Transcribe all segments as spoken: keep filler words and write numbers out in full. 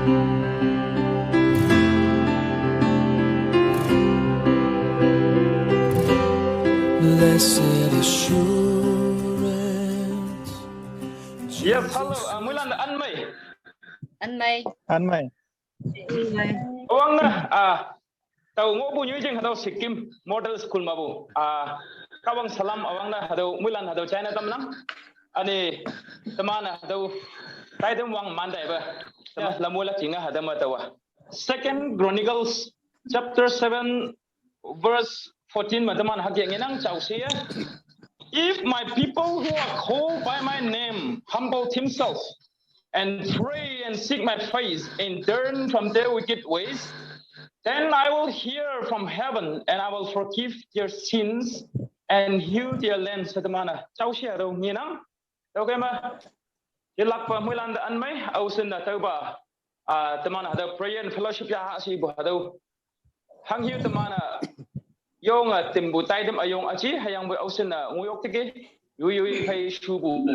Blessed assurance. Yes, hello. Uh, Muilan Anmai. Anmai. Anmai. Awang na, ah, tau ngo bu nyu jing hadau Sikkim Model School mabu. Ah, kawang salam awang na hadau Muilan hadau China tamnang. Ani tamana hadau taidem wang mandai ba. Tama lamula kinga hadama tawa. Second Chronicles chapter seven verse fourteen mataman hagi ngenang chausia. If my people who are called by my name humble themselves and pray and seek my face and turn from their wicked ways, then I will hear from heaven and I will forgive their sins and heal their land. Satamana chausia do ngenang. Okay ma. Ilak pa Muilan da Anmai ausin na tauba. Ah, tamana hadau prayer and fellowship ya ha si bu hadau. Hang hiu tamana yong a timbu taidem ayong aji hayang bu ausin na nguyok tiki. Yui yui pai shubu.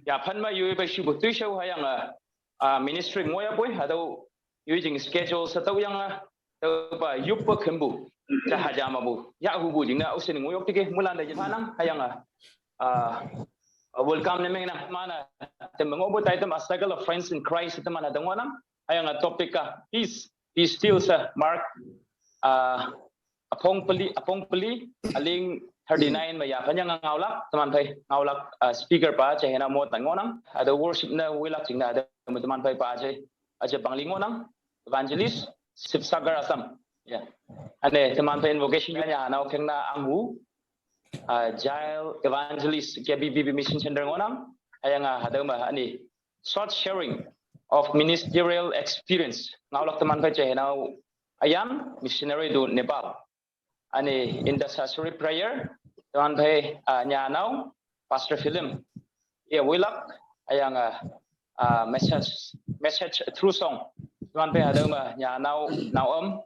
Ya phan ma yui pai shubu tui shau hayang a, ah, ministry ngoya bu hadau yui jing schedule satau yang a tauba yup pa kembu. Cha hajama bu. Ya hubu jing na ausin nguyok tiki Muilan da jin hanang hayang a, ah, welcome ne meng na mana tem ngobu taidem a circle of friends in Christ tamana da ngonang. Hayang a topic ka peace, peace still sa Mark, ah, apong peli, apong peli, aling thirty-nine ma ya kanya nga ngaulak, taman pai ngaulak, ah, speaker pa, chahena mo tan ngonang, ada worship na wilak ching na ada taman pai pa aje, aje pangli ngonang, evangelist, Sibsagar Assam. Ya. Ane taman pai invocation ya nau keng na anghu, ah, Jail Evangelist K B B B Mission Center ngonang, hayang a hadau ma ani short sharing of ministerial experience. Ngaulak taman pai chahena ayan missionary to Nepal. Ani intercessory prayer taman pai, ah, nyanau Pastor Philip. Ia wilak ayang a, ah, message message through song. Taman pai hadau ma nyanau nau um,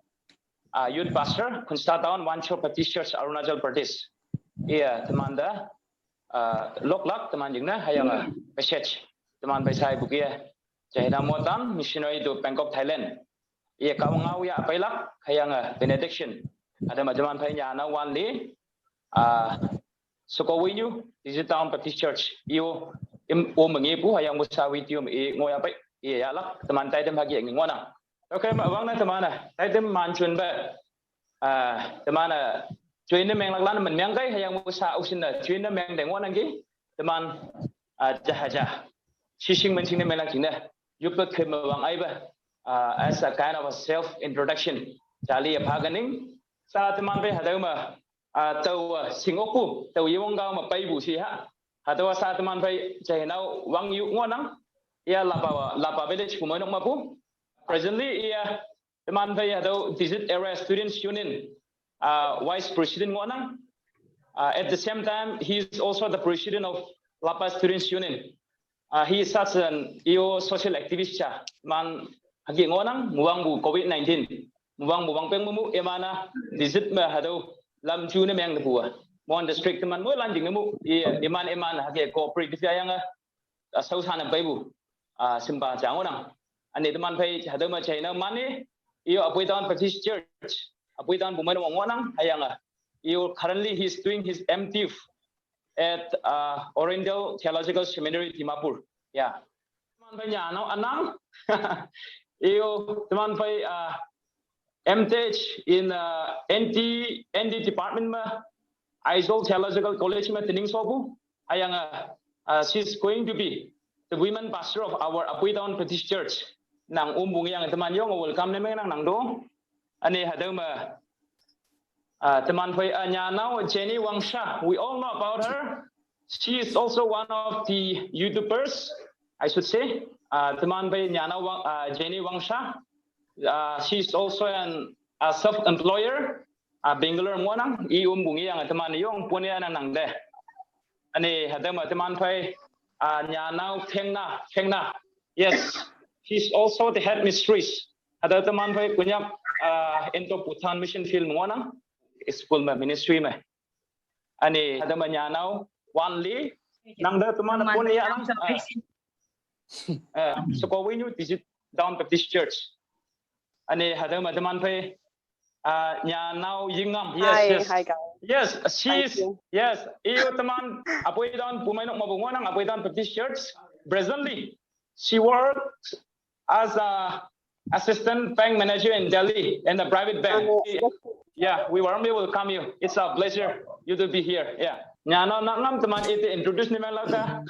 ah, youth pastor Kunsta Town Wancho Baptist Church Arunachal Pradesh. Ia tamanda, ah, loklak taman jing na hayang a message taman pai sai bukia. Chahena motan missionary to Bangkok, Thailand. Ia kau ngau ya pailak hayang a benediction. Ada ma taman pai nyanau wan li, ah, Sukowinyu, District Town Baptist Church. Iyo im o mengi pu hayang bu sawi tium i ngoya pai. Ia ya lak taman taidem hagi ngonang. Okay ma awang na tamana taidem manchun ba. Ah, tamana chuin na meng lak lan man meng kai hayang bu sa ausin na chuin na meng deng ngonang ki taman, ah, jahaja. Shising man sing na meng lak ching na yup pa kema wang ai ba. Ah, as a kind of a self introduction. Jali ya phaganing sa taman pai hadau ma, ah, tau, ah, sing okpu tau yewang gau ma pai bu si ha. Hadau sa taman pai chahena wang yu ngonang. Ia lapa lapa village kumai nok ma pu. Presently ia taman pai hadau District Area Students Union, ah, vice president ngonang. Ah, at the same time, he is also the president of Lapa Students Union. Ah, he is such an E O social activist cha. Man hagi ngonang muang bu covid nineteen. Muang bu wang peng mu emana district ma hadau lam chu ne meng bu. Mon district man mo lan jing mu i eman eman hagi cooperative ya yang a, ah, sau sana pai bu. Ah, simba cha ngonang. Ani taman pai hadau ma chahena mani iyo Abui Town Baptist Church. Abui Town bu mai ngonang hayang a. Iyo currently he is doing his M.Div at, uh, Oriental Theological Seminary, Dimapur. Yeah. Taman pai nyanau anang. Iyo taman pai, uh, M.Th in, uh, N D, N D department ma Aizawl Theological College ma training sobu. Ayang, uh, uh, she's going to be the women pastor of our Abui Town Baptist Church. Nang umbung yang taman yong welcome ne meng nang nang do. Ani hadau ma, ah, taman pai, ah, nyanau Jenny Wangsha. We all know about her. She is also one of the YouTubers, I should say. Ah, taman pai nyanau Wang, ah, Jenny Wangsha. Ah, she is also an, a self-employer. Ah, Bangalore ngonang i umbung yang taman yong punya nang nang de. Ani hadau ma taman pai, ah, nyanau Khengna, Khengna. Yes, she's also the headmistress. Ada taman pai kunyak, ah, into Bhutan Mission Field ngonang school ma ministry ma. Ani ada ma nyanau Wan Li. Nang da taman pun ya nang. Ah, Sukowinyu District Town Baptist Church. Ani hatüo me teman phei, uh, Nyanao Yingam. Yes, Hi, yes. Hi, guys. Yes, she Thank is. You. Yes, iyo teman Apuidawn Pumeinok mepu ngohnang, Apuidawn Baptist Church. Presently, she works as a assistant bank manager in Delhi in a private bank. Uh, Yeah, we warmly welcome you. It's a pleasure you to be here. Yeah. Nyanao Yingam teman ite introduce ne menglak ta.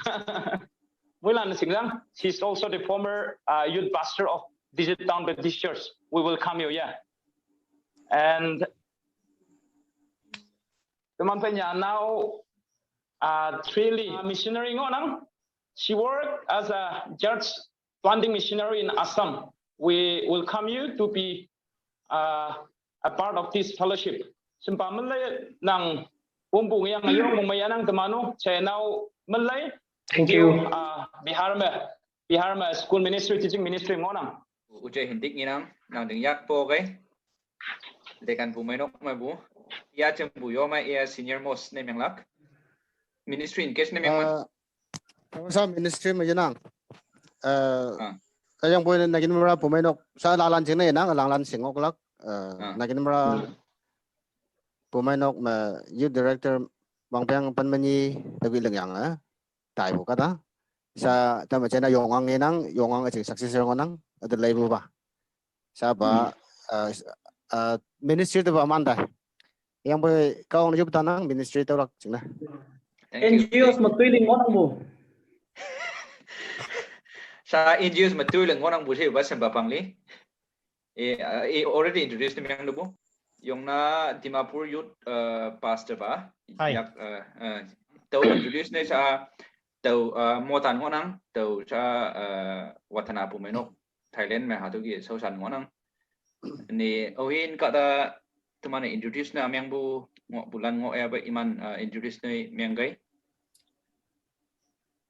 Mulan Singjang, she's also the former uh, youth pastor of Digit Town Baptist Church. We welcome you, yeah. And teman phei Nyanao uh, Three Lee, uh, missionary ngohnang. She worked as a church planting missionary in Assam. We welcome you to be uh, a part of this fellowship. Shimpa menlei nang pumpu yang yo mongmei yanang teman-o, Nyanao menlei. Thank you. Uh, Bihar me, Bihar me school ministry, teaching ministry ngohnang. Ujai hindik nginang, nang ding yak po gai. Dekan Pumeinok mepu. Ya jempu yo me ya senior most ne menglak. Ministry in case ne mengman. Uh, sa ministry me yenang. Uh, Ah. Kayang poi nagin mera Pumeinok sa lalan jingne yenang, langlan sing oklak. Uh, Ah. Nagin mera Pumeinok me youth director Wangpeng Panmani tawi lengyang eh. Taipu kata. Sa tama chena Yongang yenang, Yongang ajing successor ngohnang, ada leipu ba. Sa ba, uh, uh, ministry te ba manda. Yang poi kau ngejup tanang ministry te lak jingne. Thank you. N G Os me tui ling ngohnang bu. Sa N G Os me tui ling ngohnang bu si ba Shimpa Pangli. Eh, uh, eh, already introduced ne meng bu. Yongna Dimapur Youth uh, Pastor ba. Hi. Yak uh, uh, tao introduce ne sa tao uh, Motan ngohnang, tao sa uh, Watana Pumeinok Thailand me hatüo ki shaoshan ngohnang. Ni ohin kahta teman introduce ne meng bu ngoh bulan ngoh ya ba iman uh, introduce ne meng gai.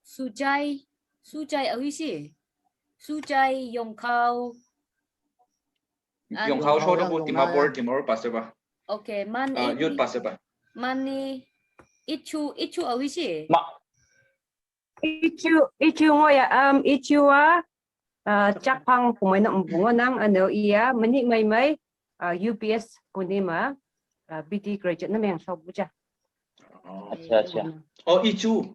Sujai, Sujai awi si. Sujai Yongkao. Ah, Yongkao Yongkao sho yang, bu Yongna Dimapur, yang. Dimapur pastor ba. Okay, man Uh, i youth pastor ba. Man i ichu ichu awi si. Ma, Ichu, ichu ngoya, um, ichu a, uh, Jakpang Pumeinok mepu ngohnang, ano iya, meni mei mei, uh, U P S Pune me, uh, B D graduate ne meng shao bu ja. Oh. Acha, acha. Oh, ichu.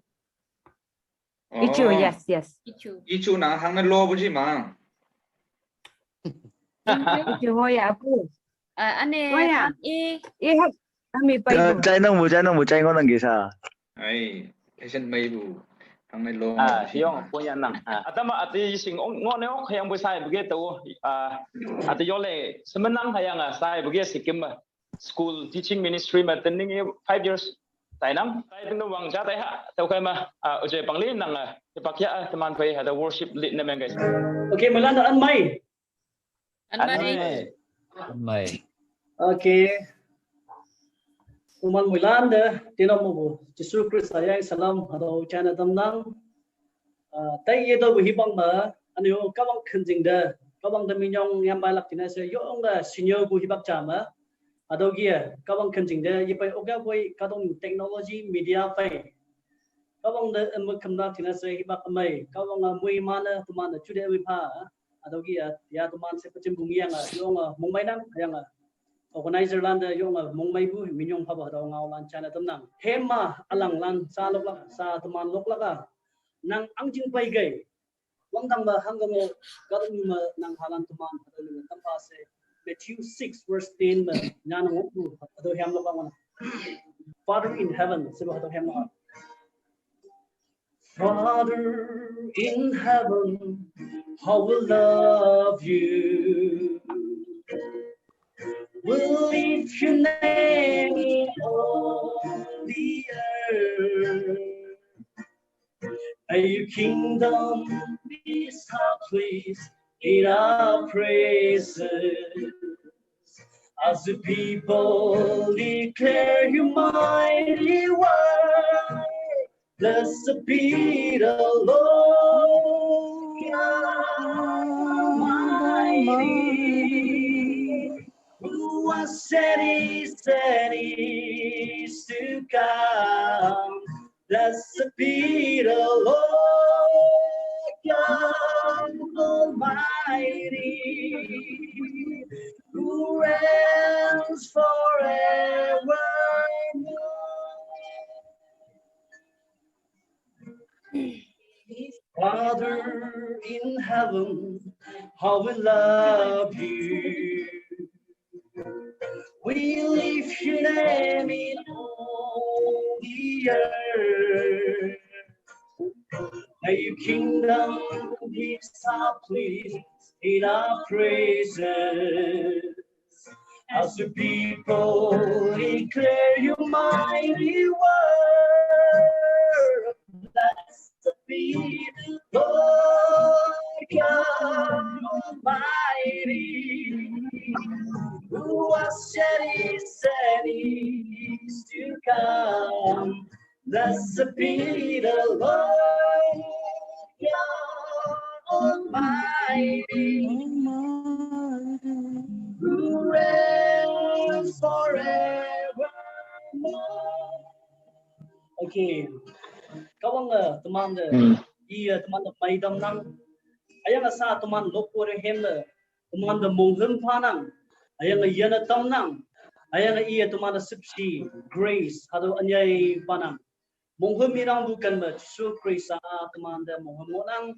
Ichu, Oh. Yes, yes. Ichu. Ichu nang hang ne lo bu ji ma. Ichu ngoya apu. Ah, ane, Ngoya. man i, Iya, kami pai bu. Chai nang bu, chai nang bu, chai ngohnang ki sa. Ai, patient mei bu. Hang ne lo. Ah, yong, punya nang. Ah, atama ati sing ong, ngoh ne ok, yang bu sai bege tao. Ah, ati yole, semenang hayang ah, sai bege Sikkim me school teaching ministry me training ye five years. Tainang, tai ting wang ja tai ha, tao kai ma, ah, Ujai Pangli nang ah, ipak ya, ah, teman phei, ah, the worship lead ne meng guys. Okay, Milan an mai. Anmai. Anmai. Okay. Uman muilan te, tino mo bu. Jesu Christ a yang salam, hatüo china tamnang. Uh, tai ye tüo bu hipang me, anyo Kahwang khenjing te, Kahwang te minyong yam bai lak tina she, yong te senior bu hipak ja me. Hatüo ki ye, Kahwang khenjing te, ye pai okya poi, kahtong technology, media pai. Kahwang te eme kemlak tina she, hipak eme, Kahwang a mui mane, teman te, jute eme pha. Hatüo ki ya, ya teman she pechem bung yang a, yong a, mongmei nang, yang a. Organizer lan te, yong a, mongmei bu, minyong pha ba, hatüo ngao lan china tamnang. Hema, alang lan, sa lok lak, sa teman lok lak a. Nang angjing pai gai. Wangdang me, hangke mo, kahtong me, nang halan teman, hatüo me, tampa she. Matthew six verse ten me, nyan ngok bu, hatüo hem lok a wana. Father in heaven, she bu hatüo hem lok a. Father in heaven, how we love you. We lift your name on the earth. May your kingdom be established in our praises. As the people declare your mighty word, blessed be the Lord God Almighty, who was and is and is to come. Blessed be the Lord God Almighty, who reigns forevermore. Father in heaven, how we love you. We lift your name in all the earth. May your kingdom be established in our praises as the people declare your mighty word. Blessed be the Lord God Almighty, who was, and is, and is to come. Blessed be the Lord God Almighty, who reigns forevermore. Okay. Kawang, uh, teman de, Hmm. iya, uh, teman de maidam nang. Ayang asa teman lopo re hem de, teman de monghum pa nang. Ayang, uh, yana tam nang. Ayang, uh, iya, uh, teman de sipsi Grace, hado anyai pa nang. Monghum inang bukan me Jisu Krista teman de monghum nang.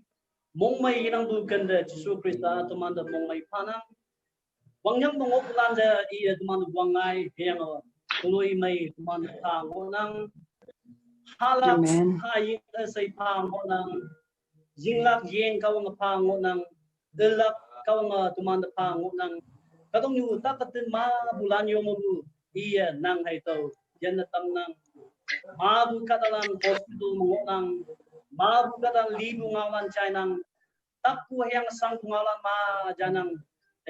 Mongmei inang bukan de Jisu Krista teman de mongmei pa nang. Wangyang mongok lan de iya teman wangai, yang, uh, tului mei teman ta ngonang. Halak, amen, ha ying, uh, sai pa ngonang. Yinglak yeng Kawang pa ngonang. Delak Kawang, uh, teman pa ngonang. Katong nyu tak katin ma bulan yo mo bu. Iya, uh, nang hai tau. Yan na tam nang. Ma bu katalan hospital ngonang. Ma bu katalan libu ngawan chai nang. Tak ku hayang sang ku ngalan ma janang.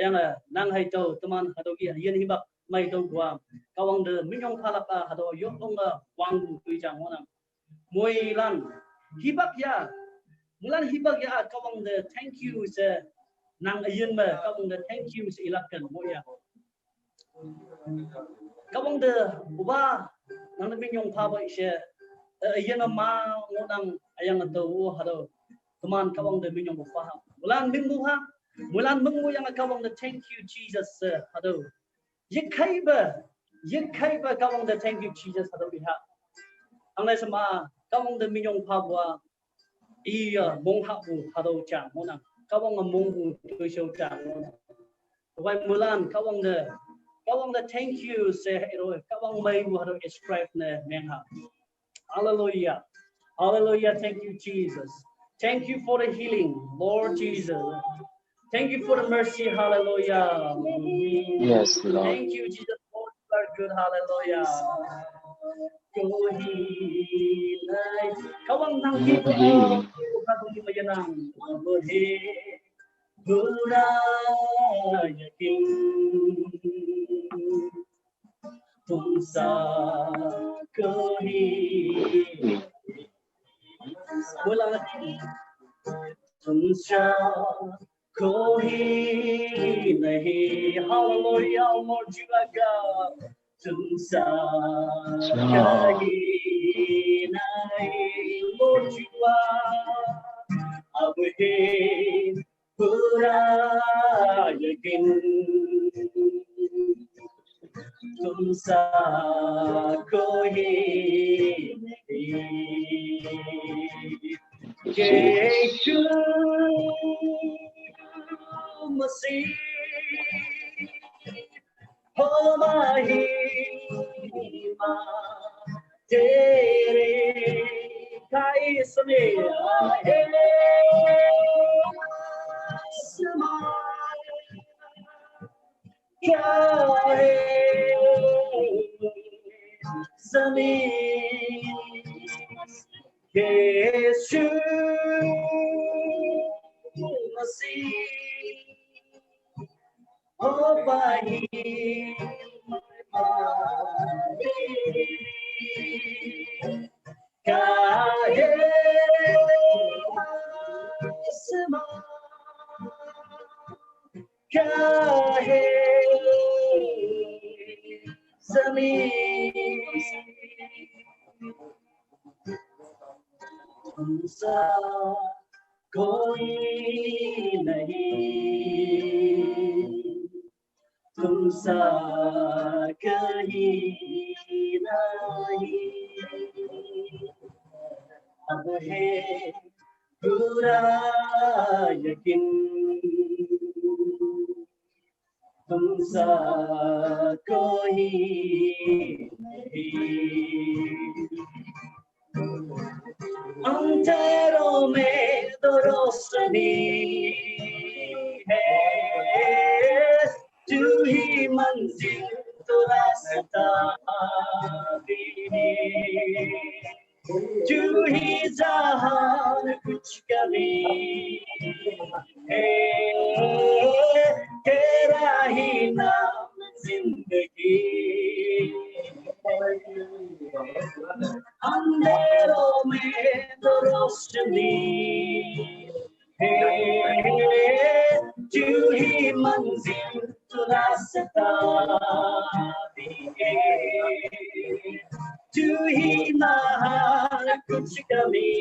Ayang, uh, nang hai tau teman hado iya, uh, yen hibak mai tau gua. Kawang de minyong palak, uh, hado yok long, uh, wang bu tui jang ngonang. Mui lan hibak ya. Mui lan hibak ya, uh, Kawang de thank you se nang ayen me, Kawang de thank you se ilak kan mo ya. Kawang de uba nang de minyong pa ba ishe, uh, ayen ma ngonang ayang tau, uh, hado. Teman Kawang de minyong upa. Mui lan mingmu ha. Mui lan mingmu yang Kawang de thank you Jesus, uh, hado. Yekai ba, yekai ba Kawang de thank you Jesus hado iha. Anglai sama Kawang de minyong pa bua. Iya, uh, mong ha bu hado chang ngonang. Kawang, uh, mong bu tui shau chang ngonang. Wai mui lan Kawang de, Kawang de thank you se iro, Kawang mai bu hado ascribe ne meng ha. Hallelujah. Hallelujah. Thank you, Jesus. Thank you for the healing, Lord Jesus. Thank you for the mercy. Hallelujah. Yes, Lord. Thank you, Jesus. Lord, you are good. Hallelujah. Kawang hi nai. Kawang nang hi. Kawang hi. Kawang hi mayanang. Kawang hi. Pura yakin. Tumsa kahi. Mula tumsa kahi nahi. Hallelujah, Lord, you are God. Tumsa kahi nahi, Lord, you are. Ab hi pura yakin. Tumsa kahi nahi. Yeshu Masih. Ho mahima tere kai same aaye. Asman kya hai, zameen Yeshu Masih. Ho pahi kahe asman, kahe zameen. Tumsa कोई नहीं, तुम सा कहीं नहीं। अब है पूरा यकीन, तुम सा कोई नहीं। अंधेरों में तो रोशनी है, तू ही मंजिल, तो रास्ता भी है। तू ही जहान, कुछ कमी है, तेरा ही नाम जिंदगी। अंधेरों में तो रोशनी है, तू ही मंजिल, तो रास्ता भी है। तू ही ना हर कुछ कमी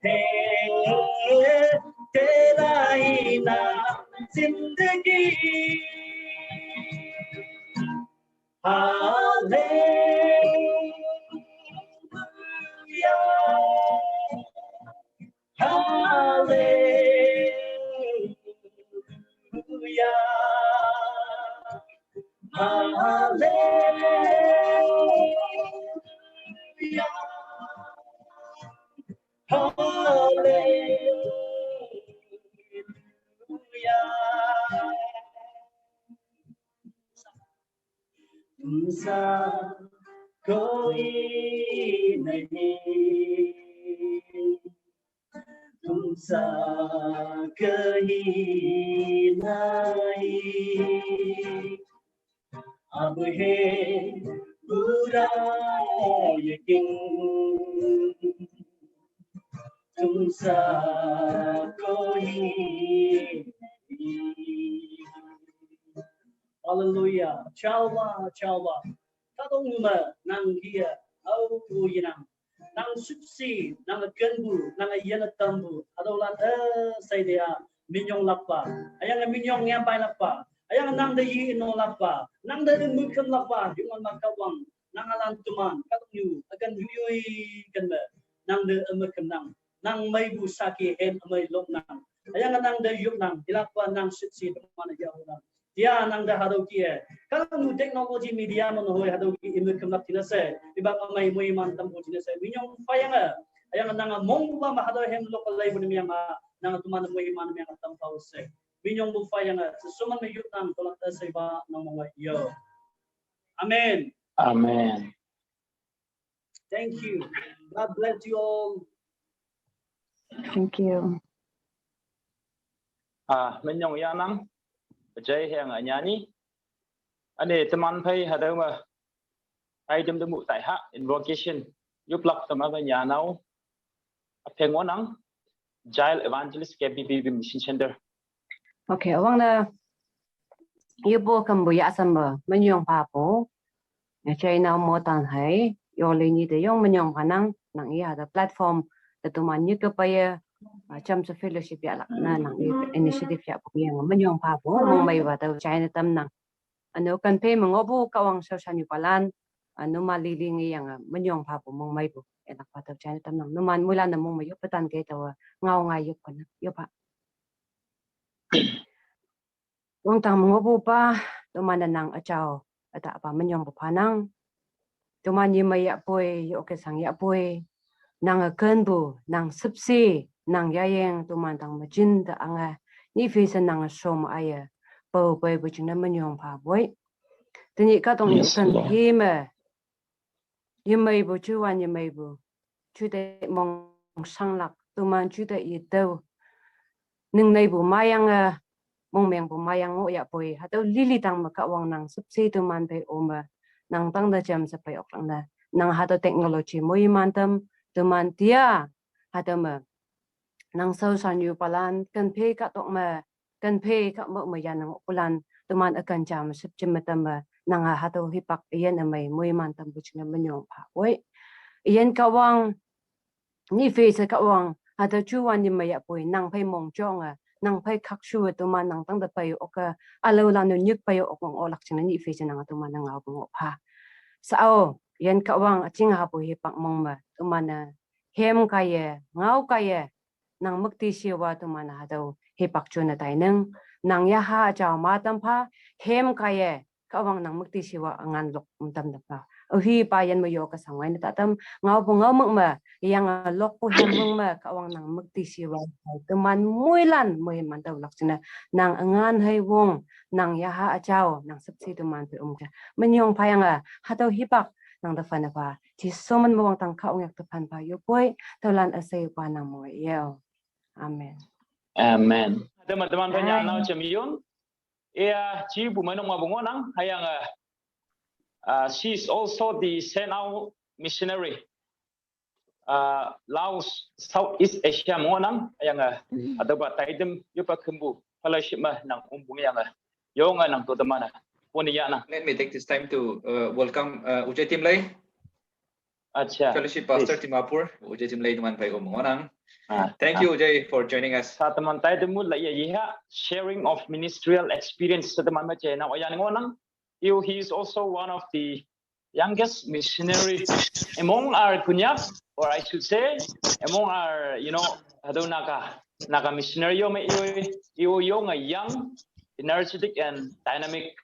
है, तेरा ही नाम जिंदगी। Hallelujah, hallelujah, hallelujah, hallelujah. तुम सा कोई नहीं, तुम सा कहीं नहीं। अब है पूरा यकीन, तुम सा कोई नहीं। Hallelujah. Chawba, chawba. Ka dong ma nang gia, au ku yinang. Nang sipsi, nang kenbu, nang yana tambu. Ado la, eh, sai dia, minyong lakpa. Ayang minyong ngampai lakpa. Ayang nang da yi ino lakpa. Nang da mukem lakpa. Yungan makawang. Nang alan tuman. Ka dong yu, akan yuyui kan ma. Nang da mukem nang. Nang mai bu saki hem mai lok nang. Ayang nang da yuk nang. Ilakpa nang sipsi, tuman ya nang. Dia nang da hado ki e. Ka nu technology media man hoi hado ki imi kemlak tina se. Iba amai mui man tam bo tina se. Minyong fayang e. Ayang nang mong ba ma hado hem lok lai bu miang ma. Nang tuman mui man miang tam pau se. Minyong bu fayang e. Sesuman me yut nang tolak ta se ba nang mong wa yo. Amen. Amen. Thank you. God bless you all. Thank you. Ah, minyong ya nang. Jai heng anyani. Ane teman phai hadau ma. Ai dem demu tai ha invocation. Yuplak tema ba nyanau. Apeng wanang. Jail Evangelist K B B B Mission Center. Okay, awang na yupo kambu ya samba minyong papo. Nga chai na mo tan hai, yo le ni de yong minyong pa nang, nang ya da platform, da tuman ni ke pa ya, ah, cham sa fellowship ya lak na nang ya initiative ya pu ya minyong papo, mong mai wa da chai na tam nang. Ano kan pe mong obu ka wang sa sa ni palan, ano ma li li ngi yang, ah, minyong papo, mong mai bu, ya lak pa da chai na tam nang. No man mulan na mong mai yo patan ke ta wa, ngau ngai yo pa na, yo pa. Wang tang mengobu pa, tuman nang achau, ata apa minyong bu pa nang. Tuman yi mai ya poi, yo ke sang ya poi. Nang akan bu, nang sepsi, nang yayeng, tuman tang majin ta anga. Ni fi sa nang som aya, pau poi bu ching na minyong pa boi. Tini ka tong yo kan hi me. Yemei bu, chuwan yemei bu. Chuta mong sanglak, tuman chuta yitau. Ning nei bu mayang a, mong meng bu mayang o ya poi. Hatau lili tang ma ka wang nang sepsi tuman pe o ma. Nang tang da jam sa pe ok lang na. Nang hatau technology mo yi man tam, tuman tia. Hatau ma. Nang sau sa nyu palan, kan pe ka tok ma. Kan pe ka mo ma yan nang ulan, tuman akan jam sip jim ma tam ma, nang a hatau hipak yen amai mo yi man tam bu ching na minyong pa. Woi. Yen ka wang, ni fe sa ka wang, Hatüo ju wan yim me yahpoi, nang phei mong jong e, nang phei khakshu e, teman nang tangte pei ok e, ülao lan-o nyik pei ok, ong olak jingne nyih phei je nang teman-e ngao pe ngoh pha. Sao, yin Kahwang üjing hapu hipak mong me, teman-e hem kaiye, ngao kaiye, nang müktishiwa teman hatüo hipak jone tainang, nang yaha jao ma tam pha, hem kaiye, Kahwang nang müktishiwa üngan lok ümtam tam pha. Aohi pa yin me yo ke sangwai ne ta tam, ngaopu ngao mük me, yange lokpu hem mük me, Kahwang nang müktishiwa, teman moilan moiman tao lak jingne, nang üngan hei wong, nang yaha jao, nang sepsi teman pe um ke. Menyong phayange, hatüo hipak, nang te phan pha, Jesu min me wangdang Kahwang yak te phan pha yopoi, tüolan üsheipa nang mo yao. Amen. Amen. Teman, teman phei nyanao jam yun. Iya, jipu meinok mepu ngohnang, hüyange, uh, she is also the sent out missionary, uh, Laos, Southeast Asia me ngohnang, hüyange, hatüopa taitam yopa khümpu fellowship me nang ongpong yange, yonge nang to teman-e pone yahnang. Let me take this time to uh, welcome uh, Ujay Timlei, Acha, Fellowship Pastor, Dimapur. Ujay Timlei teman phei om ngohnang. Thank you, Ujay, for joining us. Sa teman taitam mu la ya yiha, sharing of ministerial experience sa teman me je nao yan ngohnang. You, he is also one of the youngest missionary among our Konyak, or I should say, among our, you know, hatüo Naga, Naga missionary yo me, yo, yo yonge young, energetic and dynamic,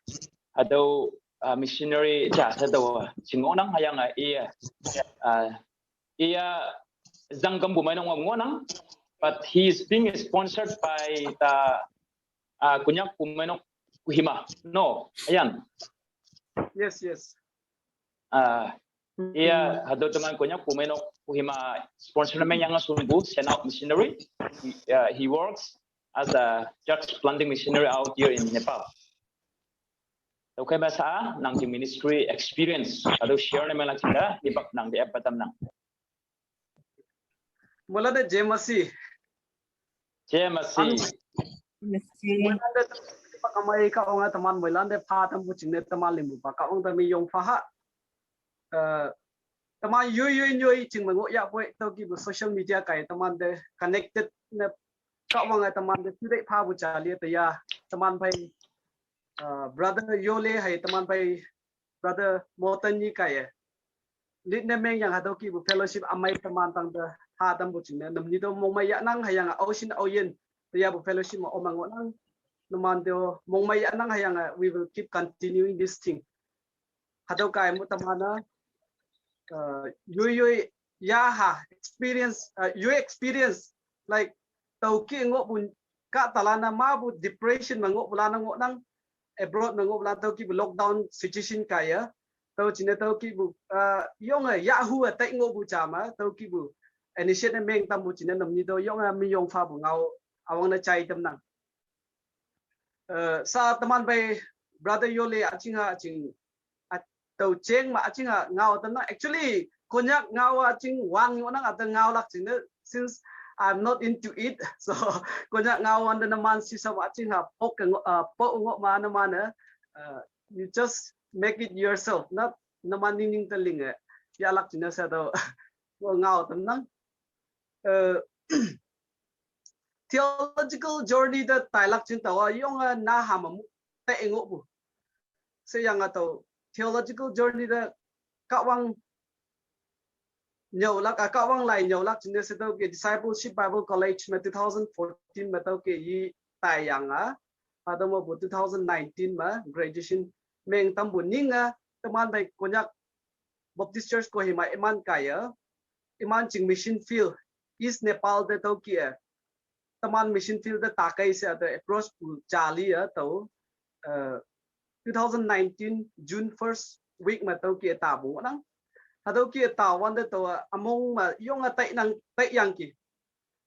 hatüo uh, missionary ja hatüo jing ngohnang, hüyange iya, uh, iya zangkampu meinok ngohnang, but he is being sponsored by the uh, Konyak pu meinok Kohima. No, Ayan. Yes, yes. Uh, iya, hatüo teman Konyak pu meinok Kohima sponsor ne mengyange shonpu sent out missionary. He, uh, he works as a church planting missionary out here in Nepal. Okay, masa nang ki ministry experience hatüo share ne menglak jingne, hipak nang te ap pa tamnang. Moilan te jai masih. Jai masih. Moilan te pa kamei Kahwang-a teman moilan te pha tampu jingne teman lingpu pa Kahwang te meiyong pha ha. Eh, teman yoi yoi nyoi jing me ngoh yahpoi tüo kihpu social media kaiye teman te connected ne Kahwang-a teman te site phapu jali te ya teman phei, uh, brother Yole hei teman phei brother Morton nyi kaiye lead ne mengyange hatüo kihpu fellowship ümei teman tangte ha tampu jingne nüm nyi to mongmei yahnang, hüyange aoshin aoyin te yapu fellowship me om ngohnang. Numan te mongmei yahnang, hüyange we will keep continuing this thing. Hatüo kaiye mu teman-a, uh, yoi yoi yaha experience, uh, yoi experience, like, tüo kih ngohpu kahtalan-a mapu depression me ngohpulan-a ngohnang, abroad me ngohpulan tüo kihpu lockdown situation kaiye. Tüo jingne tüo kihpu, uh, yonge yahhu-e tai ngohpu ja me tüo kihpu initiate ne meng tampu jingne nüm nyi to yonge meiyong phapu ngao üwangne jai tamnang. Eh, sa teman phei brother Yole üjingha jing, a, tüo jeng me üjingha ngao tamnang. Actually Konyak ngao üjing wang ngohnang, ate ngaolak jingne, since I'm not into it. So Konyak ngao wante numan sisa me üjingha pok ke ngoh, uh, pok ngoh me numan-e, uh, you just make it yourself, not numan ningning te linge yahlak jingne sha tüo ngao tamnang. Eh, theological journey te tailak jing taowa yonge naha me mu te ngohpu sheyange tüo theological journey te Kahwang nyüolak, a, Kahwang lai nyüolak jingne she tüo ke Discipleship Bible College me two thousand fourteen me tüo ke yi taiyange, hatüo mepu two thousand nineteen me graduation meng tampu ninge teman phei Konyak Baptist Church Kohima iman kaiye, iman jing mission field East Nepal te tüo kih-e teman mission field te takei she ate approach pu jali-e tüo, uh, two thousand nineteen June first week me tüo kih-e tapu ngohnang. Hatüo kih-e tawante tao ümong me yonge tainang taiyangki,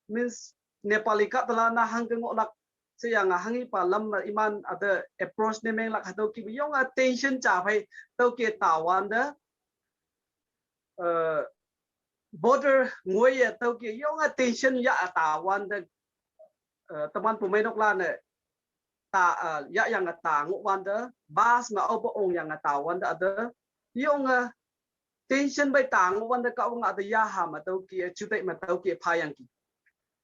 means Nepali kahtalan-a hangke ngohlak sheyange hanghipa lam me iman ate approach ne menglak hatüo kihpu yonge tension ja phei tüo kih-e tawante, uh, border ngoiye tüo kih-e yonge tension yah tawante, uh, teman pu meinoklan-e ta, uh, yahyange ta ngohwante, bus me aope ongyange tawante ate yonge tension pei ta ngohwante Kahwang ate yaha me tüo kih-e juteih me tüo kih-e phayangki.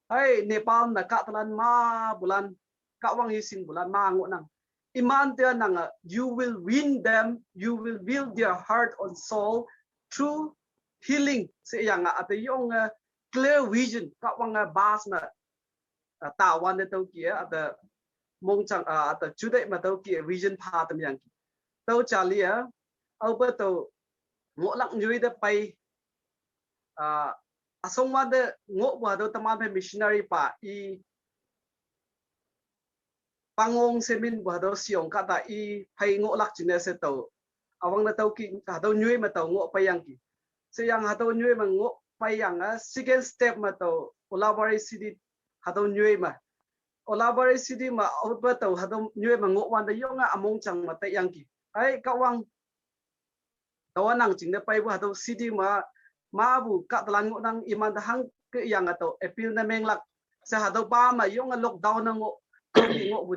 Hai Nepal na kahtalan mabulan, Kahwang yising bulan ma ngohnang. Iman te nang, uh, you will win them, you will win their heart and soul through healing. Se yang, uh, ata yong, uh, clear vision, Kahwang, uh, bas na, uh, tawan de tau ki, uh, ata mongchang, uh, ata chudai ma tau ki, uh, vision pha tam yang ki. Tau chali, uh, au pa tau ngohlak nyoi de pai, uh, asong wan de ngoh bu hatau teman phe missionary pa i pangong semin bu hatau siong kahta i phai ngohlak jingne se tau. Awang na tau ki hatau nyoi ma tau ngoh pai yang ki. Se yang hatau nyoi ma ngoh pai yang, ah, second step ma tau Ulabari city hatau nyoi ma. Ulabari city ma au pa tau hatau nyoi ma ngoh wan de yong, ah, amongchang ma tai yang ki. Hai Kahwang, tau nang jingne pai bu hatau city ma, ma bu kahtalan ngohnang iman da hangke yang atau appeal ne menglak. Se hatau pa ma yong lockdown na ngoh, tau ki ngoh bu,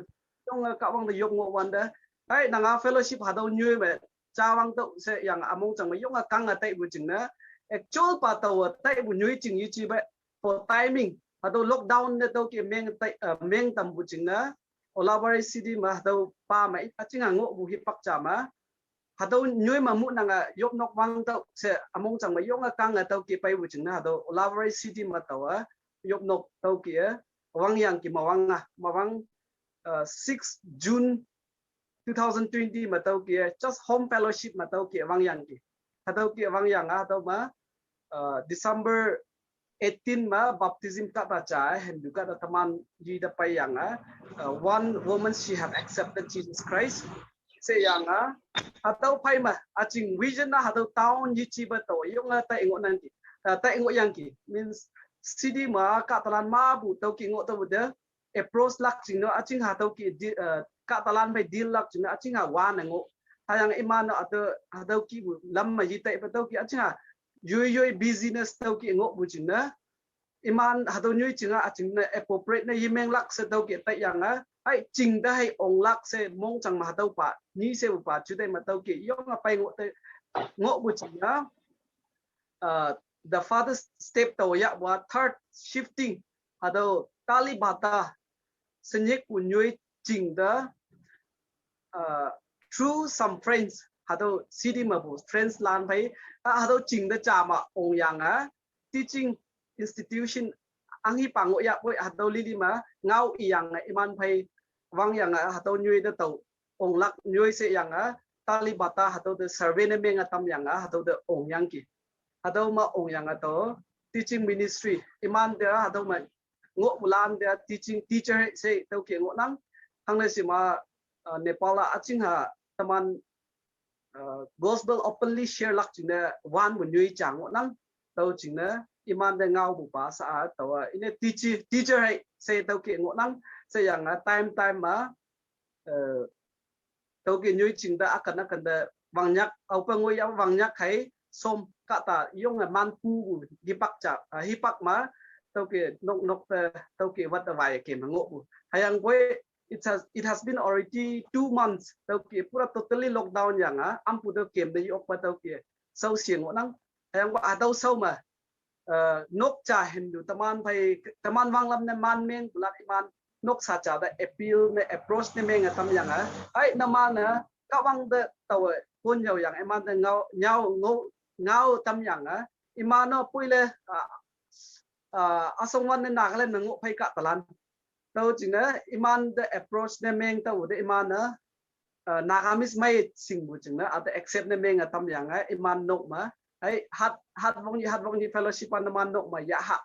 yong Kahwang da yop ngoh wan da. Hai nang a fellowship hatau nyoi ma, chawang tau se yang amongchang ma yong kang a tai bu jingne. Actual pa tau tai bu nyoi jing yi chi ba, for timing. Hatau lockdown ne tau ki meng tai, uh, meng tam bu jingne. Ulabari city ma hatau pa ma i aching a ngoh bu hipak cha ma. Hatau nyoi ma mu nang a yop nok wang tau se amongchang ma yong a kang a tau ki pai bu jingne hatau Ulabari city ma tau a yop nok tau ki, eh, wang yang ki ma wang a, ma wang, uh, six June two thousand twenty ma tau ki, eh, just home fellowship ma tau ki wang yang ki. Hatau ki wang yang a hatau ma, uh, December eighteen ma baptism kahta cha, eh, Hindu kahta teman yi da pai yang a, uh, one woman she have accepted Jesus Christ. Se yang a, hatau pai ma, aching vision na hatau town yi chi ba tau, yong a tai ngoh nang ki, uh, tai ngoh yang ki, means city ma kahtalan ma bu tau ki ngoh tau bu de, approach lak jingne, aching hatau ki di, uh, kahtalan pai deal lak jingne, aching ha wan ngoh. Hayang iman na atau hatau ki bu lam ma yi tai pa tau ki aching ha yoi yoi business tau ki ngoh bu jingne. Iman hatau nyoi jing a, aching na appropriate na yi menglak se tau ki tai yang a. Hai jing da hai onglak se mongchang ma hatau pa, ni se bu pa, chudai ma tau ki yong a pai ngoh tai, ngoh bu jingne. Uh, the further step tau ya wa third shifting, hatau Talibata, senyek bu nyoi jing da, uh, through some friends, hatau city ma bu friends lan pai, ah, hatau jing da cha ma ong yang a, teaching institution ang hi pa ngoh ya poi hatau lili ma, ngao i yang a iman pai wang yang a hatau nyoi da tau onglak nyoi se yang a, Talibata hatau de survey ne meng a tam yang a, hatau de ong yang ki. Hatau ma ong yang a tau teaching ministry. Iman de hatau ma ngoh bulan de teaching teacher se tau ki ngohnang. Hangne si ma, uh, Nepal a aching ha teman, uh, gospel openly share lak jingne wan bu nyoi cha ngohnang. Tau jingne iman de ngao bu pa sa a tau a ine teacher, teacher hai se tau ki ngohnang. Se yang a time time ma, uh, tau ki nyoi jing da akan akan da wang nyak, au pa ngoi ya wang nyak hai som kahta yong a man pu bu hipak cha, uh, hipak ma tau ki nok nok da tau ki wat da wai ke ma ngoh bu. Hayang poi it has, it has been already two months tau ki pura totally lockdown yang a, am pu tau kem da yok pa tau ki sau siang ngohnang. Hayang ba hatau sau ma, uh, nok cha Hindu teman pai, teman wanglam ne man meng bulat iman nok sa cha da appeal ne approach ne meng a tam yang a. Hai na man a Kahwang da tau a pon yau yang iman da ngao, nyao ngao, ngao tam yang a. Iman no pui le, uh, uh, asong wan ne Nagaland na ngoh pai kahtalan. Tau jingne iman da approach ne meng tau de iman na, uh, Nagamese mai sing bu jingne, ata accept ne meng a tam yang a, iman nok ma. Hai hat, hat wong yi, hat wong yi fellowship an na man nok ma ya ha.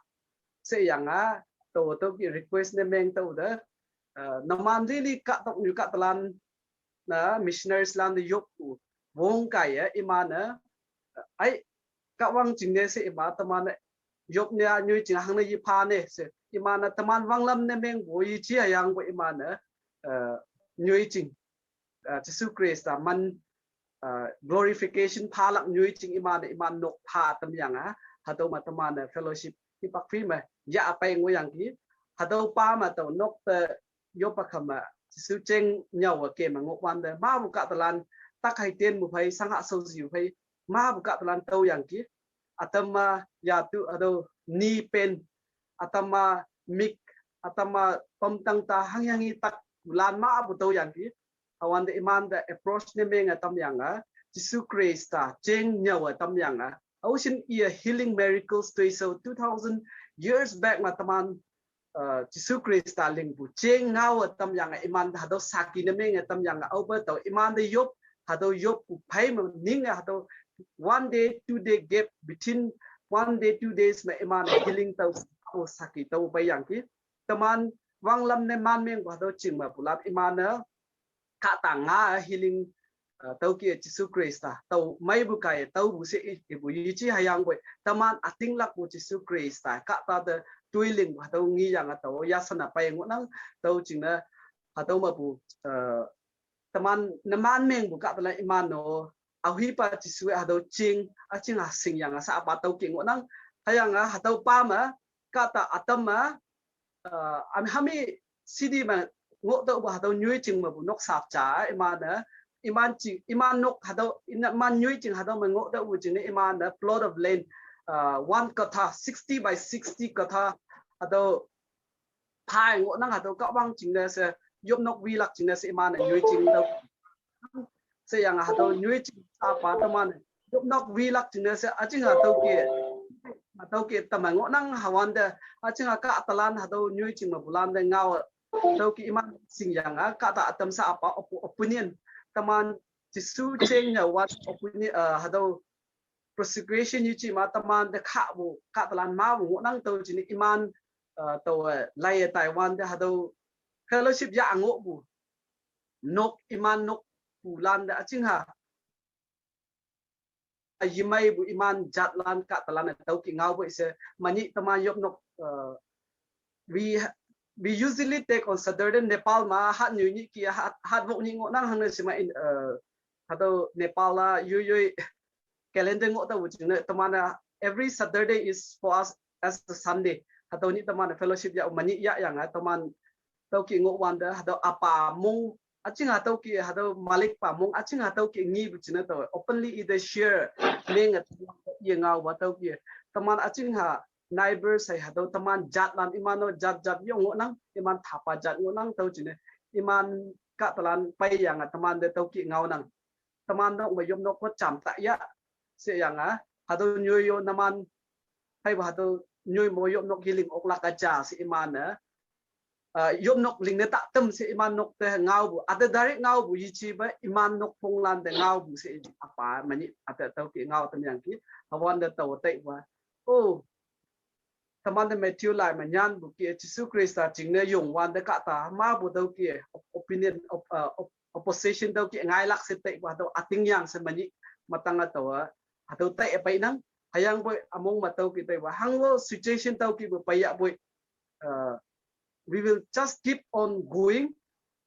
Se yang a, tau, tau ki request ne meng tau de, uh, na man lili kahtok nyu kahtalan na missionaries lan de yop ku wong kai a, iman na, uh, ai, Kahwang jingne se iman teman na yop ne a nyoi jing hang na yi pha ne se, iman na teman wanglam ne meng bu yi chi a yang bu iman na, uh, nyoi jing, uh, Jesu Christ a man, uh, glorification pha lak nyoi jing iman na iman nok pha tam yang a, hatau ma teman na fellowship hipak phi ma ya a pai ngoh yang ki, hatau pa ma tau nok te yop a kham a, Jesu cheng nyao a ke ma ngoh wan de, ma bu kahtalan, tak hai ten bu phai, sang ha sau ziu phai, ma bu kahtalan tau yang ki, atam ma ya tu, hatau ni pen, atam ma mik, atam a pamtang ta hang yang i tak bulan ma bu tau yang ki. Hawande iman da approach ne meng atam yang a, Jisu Krista cheng nyau atam yang a. Au sin i a healing miracles tui so two thousand years back ma taman, uh, Jisu Krista ling bu cheng ngau atam yang a iman da hadau saki ne meng atam yang a au ba tau iman da yop, hadau yop bu pai ma ning a hadau one day, two day gap between one day, two days ma iman healing tau, au saki tau bai yang ki. Taman wang lam ne man meng bu hadau ching ma bulat iman na ka ta nga healing, uh, tau ki Jisu Krista tau mai bu kai tau bu se i bu yi chi hayang bu taman ating lak bu Jisu Krista ka ta da tui ling bu hadau ngi yang a tau ya sana pai ngu nang tau ching na hadau ma bu, uh, taman na man meng bu ka ta la iman no a hui pa Jisu hadau ching a ching ha sing yang a sa pa tau ki ngu nang hayang a hadau pa ma ka ta atam ma, uh, am hami sidi ma ngo tau bu hadau nyui ching ma bu nok sap cha iman na iman chi iman nok hadau iman nyui ching hadau ma ngo tau bu ching ne iman na plot of land, uh, one katha, sixty by sixty katha hadau pai ngo nang hadau ka wang ching ne se yop nok wi lak ching ne se iman na nyui ching dau se yang hadau nyui ching sa pa taman yop nok wi lak ching ne se a ching hadau ki, hadau ki taman ngo nang hawande a ching ka talan hadau nyui ching ma bulan de ngau tau ki iman sing yang a ka ta atam sa apa opinion taman Jisu cheng nya wan opinion, uh, hadau persecution yi chi ma taman de ka bu ka talan ma bu ngo nang tau ching iman, uh, tau, uh, lai Taiwan de hadau fellowship ya ngo bu nok iman nok bulan da a ching ha a yi mai bu iman jat lan ka talan tau ki ngau bu se mani taman yop nok, uh, we we usually take on Saturday Nepal ma hat nyu ni ki hat hat wok ni ngo nang hang na sima in, uh, hadau Nepal la yoi yoi calendar ngo tau bu ching ne taman a every Saturday is for us as a Sunday. Hadau ni taman fellowship ya mani ya yang a taman tau ki ngo wan da hadau apa mong a ching ha tau ki hadau malik pa mong a ching ha tau ki ngi bu ching na tau openly i de share meng a ye ngau wa tau ki taman a ching ha neighbor sai hadau taman jat lan iman no jat jat yo ngo nang iman thapa jat ngo nang tau ching ne iman ka talan pai yang a taman de tau ki ngau nang taman nok ma yop nok ko cham ta ya se yang a hadau nyoi yo naman hai ba hadau nyoi mo yop nok healing ok lak a cha se iman na, uh, yop nok ling ne ta tem se iman nok te ngau bu a te direct ngau bu yi chi ba iman nok pong lan de ngau bu se apa mani a te tau ki ngau tam yang ki hawan de tau te wa. Oh, taman de Matthew lai ma nyan bu ki Jisu Krista ching ne yong wan de ka ta ma bu dau ki opinion op, uh, op, opposition dau ki ngai lak se te wa dau ating yang se mani matang a tau a dau te pai nang hayang bu among ma tau ki te wa hang wo situation tau ki bu pai ya bu, uh, we will just keep on going.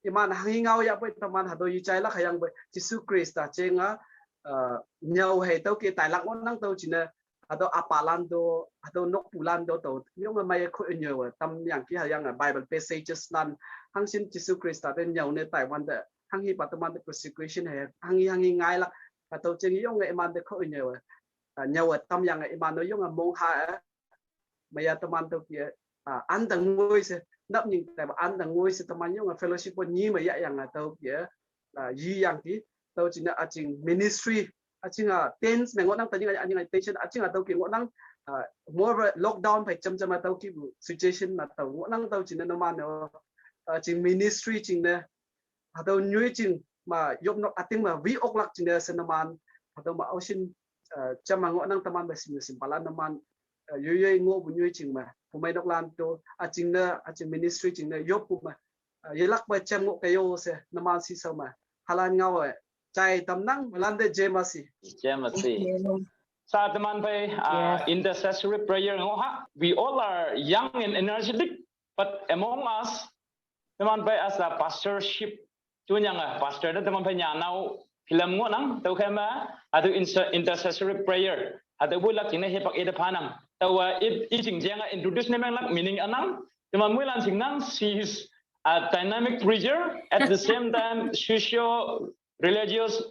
Iman hang ngau ya bu taman hadau yi chai lak hayang bu Jisu Krista cheng a, uh, nyau hai tau ki tai lak ngon nang tau ching na hadau apa lan do hadau nok pu lan do tau yong a mai ko nyo wa tam yang ki ha yang a Bible passages lan hang sin Jisu Krista de nyau ne Taiwan de hang hi pa taman de persecution hai hang hi hang hi ngai la hadau cheng yong a iman de ko nyo wa, uh, nyau wa tam yang a iman no yong a mong ha a maya taman tau ki a, uh, an dang ngoi se nap ning tai ba an dang ngoi se taman yong a fellowship bo ni ma ya yang a tau ki a, uh, yi yang ki tau ching na a ching ministry a ching a tents me ngo nang ta ning a ning a tension a ching a tau ki ngo nang, uh, more lockdown pai cham cham a tau ki bu situation ma tau ngo nang tau ching na no man no, uh, ching ministry ching na hadau nyui ching ma yop nok ating ma wi ok lak ching na se no man hadau ma ocean, uh, cham ma ngo nang taman ba sim sim pala no man, uh, yoi yoi ngo bu nyui ching ma pu mai nok lan to a ching na a ching ministry ching na yop pu ma, uh, ye lak ba cham ngo ka yo se no man si so ma halan ngau e chai tam nang lan de je ma si. Je ma si. Sa taman pai, uh, intercessory prayer ngo ha. We all are young and energetic, but among us, taman pai as a pastorship, tu nyang a pastor da taman pai nya nau film ngo nang tau khe ma, atu inter- intercessory prayer. Atu bu lak ching na he pak e da pha nang. Tau a it i ching jeng a introduce ne meng lak meaning anang. Taman mui lan ching nang, she is a dynamic preacher, at the same time socio religious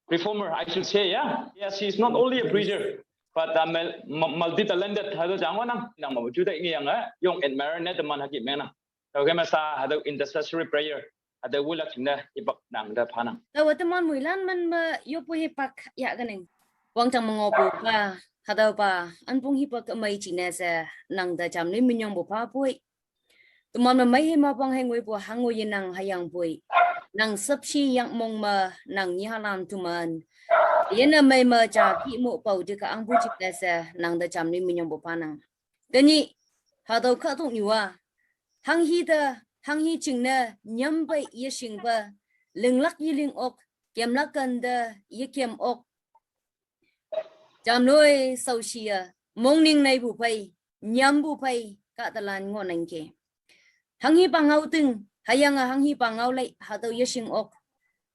reformer, I should say, yeah. Yeah, she is not only a preacher. But I'm multi-talented, hatüo ja ngohnang, nang me juteih ngeyange, yong admire ne teman hüke mengnang. Tüokhei me sa hatüo intercessory prayer, hatüo woilak jingne ipak nang te phanang. Taowe teman moilan men me yoppu hipak yahkenang. Wangjang me ngohpu pa, hatüopa, anpong hipak ümei jingne she, nang te jamnoi minyongpu phapoi. Teman me mei hei mapang hei ngoipu hango yenang hüyangpoi. Nang shüpshe yangmong me nang nyihalan teman. Yene mei me ja kih mo pao teke angpu jingne she nang te jamnoi minyongpu phanang. Tenyih, hatüo kahtoknyu-a, hanghi te, hanghi jingne, nyampe yeshingpe, linglak yeling ok, kemlak kente, yekem ok. Jamnoi shaoshi-e, mongning neipu phei, nyampu phei, kahtalan ngohnangki. Hanghipa ngaoting, hüyange hanghipa ngaolei, hatüo yeshing ok.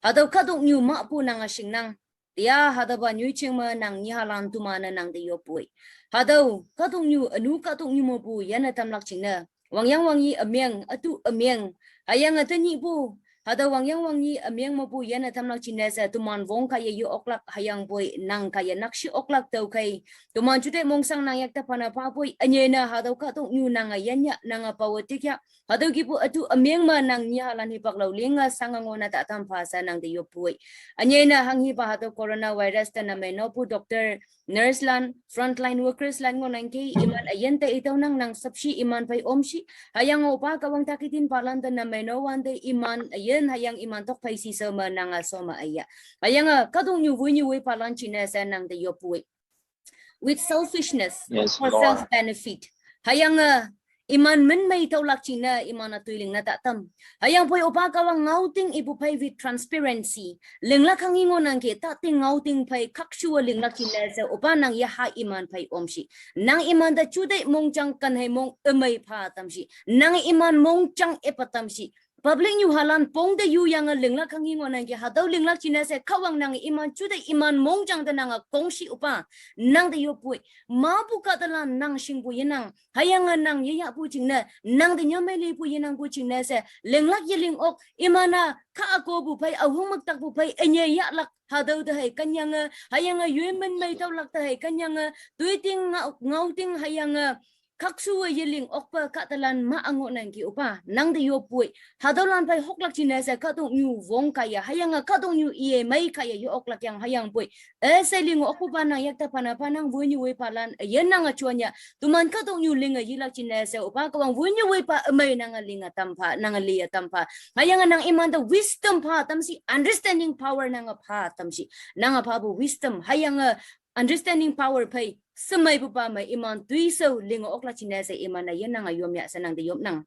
Hatüo kahtoknyu mahpu nange shingnang. Tia hatüopa nyoijing me nang nyihalan teman-e nang te yoppoi. Hatüo kahtoknyu, ünu kahtoknyu mepu yane tamlak jingne. Wangyang wangyi ümeng, ütu ümeng. Hüyange tenyihpu, hatüo wangyang wangyi ümeng mepu yane tamlak jingne she teman wong kaiye ye oklak hüyangpoi nang kaiye nakshih oklak tüokhei. Teman juteih mongshang nang yakte phane phapoi, ünyei ne hatüo kahtoknyu nange yanya, nange pawe tikya. Hatüo kihpu ütu ümeng me nang nyihalan hipak lao linge shange ngohne ta tam pha she nang te yoppoi. Ünyei ne hanghipa hatüo coronavirus te namei nopu doctor, nurse lan, frontline workers lan ngohnangki iman üyin te itüonang nang shüpshe iman phei omshi. Hüyange opa Kahwang takitin palan te namei no wante iman üyin hüyange iman tok phei shisao me nange shome üya. Hüyange kahtoknyu woinyu woipalan jingne she nang te yoppoi. With selfishness, yes, for Lord, self benefit. Hüyange iman min mei tüolak jingne iman-e toi lingne ta tam. Hüyangpoi opa Kahwang ngaoting ipu phei with transparency. Linglak hanghi ngohnangki tating ngaoting phei khakshuwe linglak jingne she opa nang yaha iman phei omshi. Nang iman te juteih mongjang ken hei mong ümei pha tamshi. Nang iman mongjang ipa tamshi. Public nyu halan pong te yuyange linglak hanghi ngohnangki hatüo linglak jingne she Kahwang nang iman juteih iman mongjang te nange kongshi opa. Nang te yoppoi. Mapu kahtalan nang shingpu yenang. Hüyange nang yeyahpu jingne, nang te nyamei lipu yenangpu jingne she, linglak yeling ok, iman-a, kha akopu phei, ahung müktakpu phei, ünyei yahlak, hatüo te hei kenyange, hüyange yoi min mei tüolak te hei kenyange, toiting ngao, ngaoting hüyange, khakshuwe yeling okpe kahtalan ma ngohnangki opa, nang te yoppoi. Hatüolan phei hoklak jingne she kahtoknyu wong kaiye, hüyange kahtoknyu iye mei kaiye ye oklak yang hüyangpoi. Üshei linge okpupa nang yakte phane phanang woinyu woipalan, üyin nange juanya. Teman kahtoknyu linge yelak jingne she opa Kahwang woinyu woipa ümei nange linge tam pha, nange liye tam pha. Hüyange nang iman te wisdom pha tamshi, understanding power nange pha tamshi. Nange phapu wisdom, hüyange understanding power phei, shemeipupa me iman toishao linge oklak jingne she iman üyin nange yomya she nang te yopnang.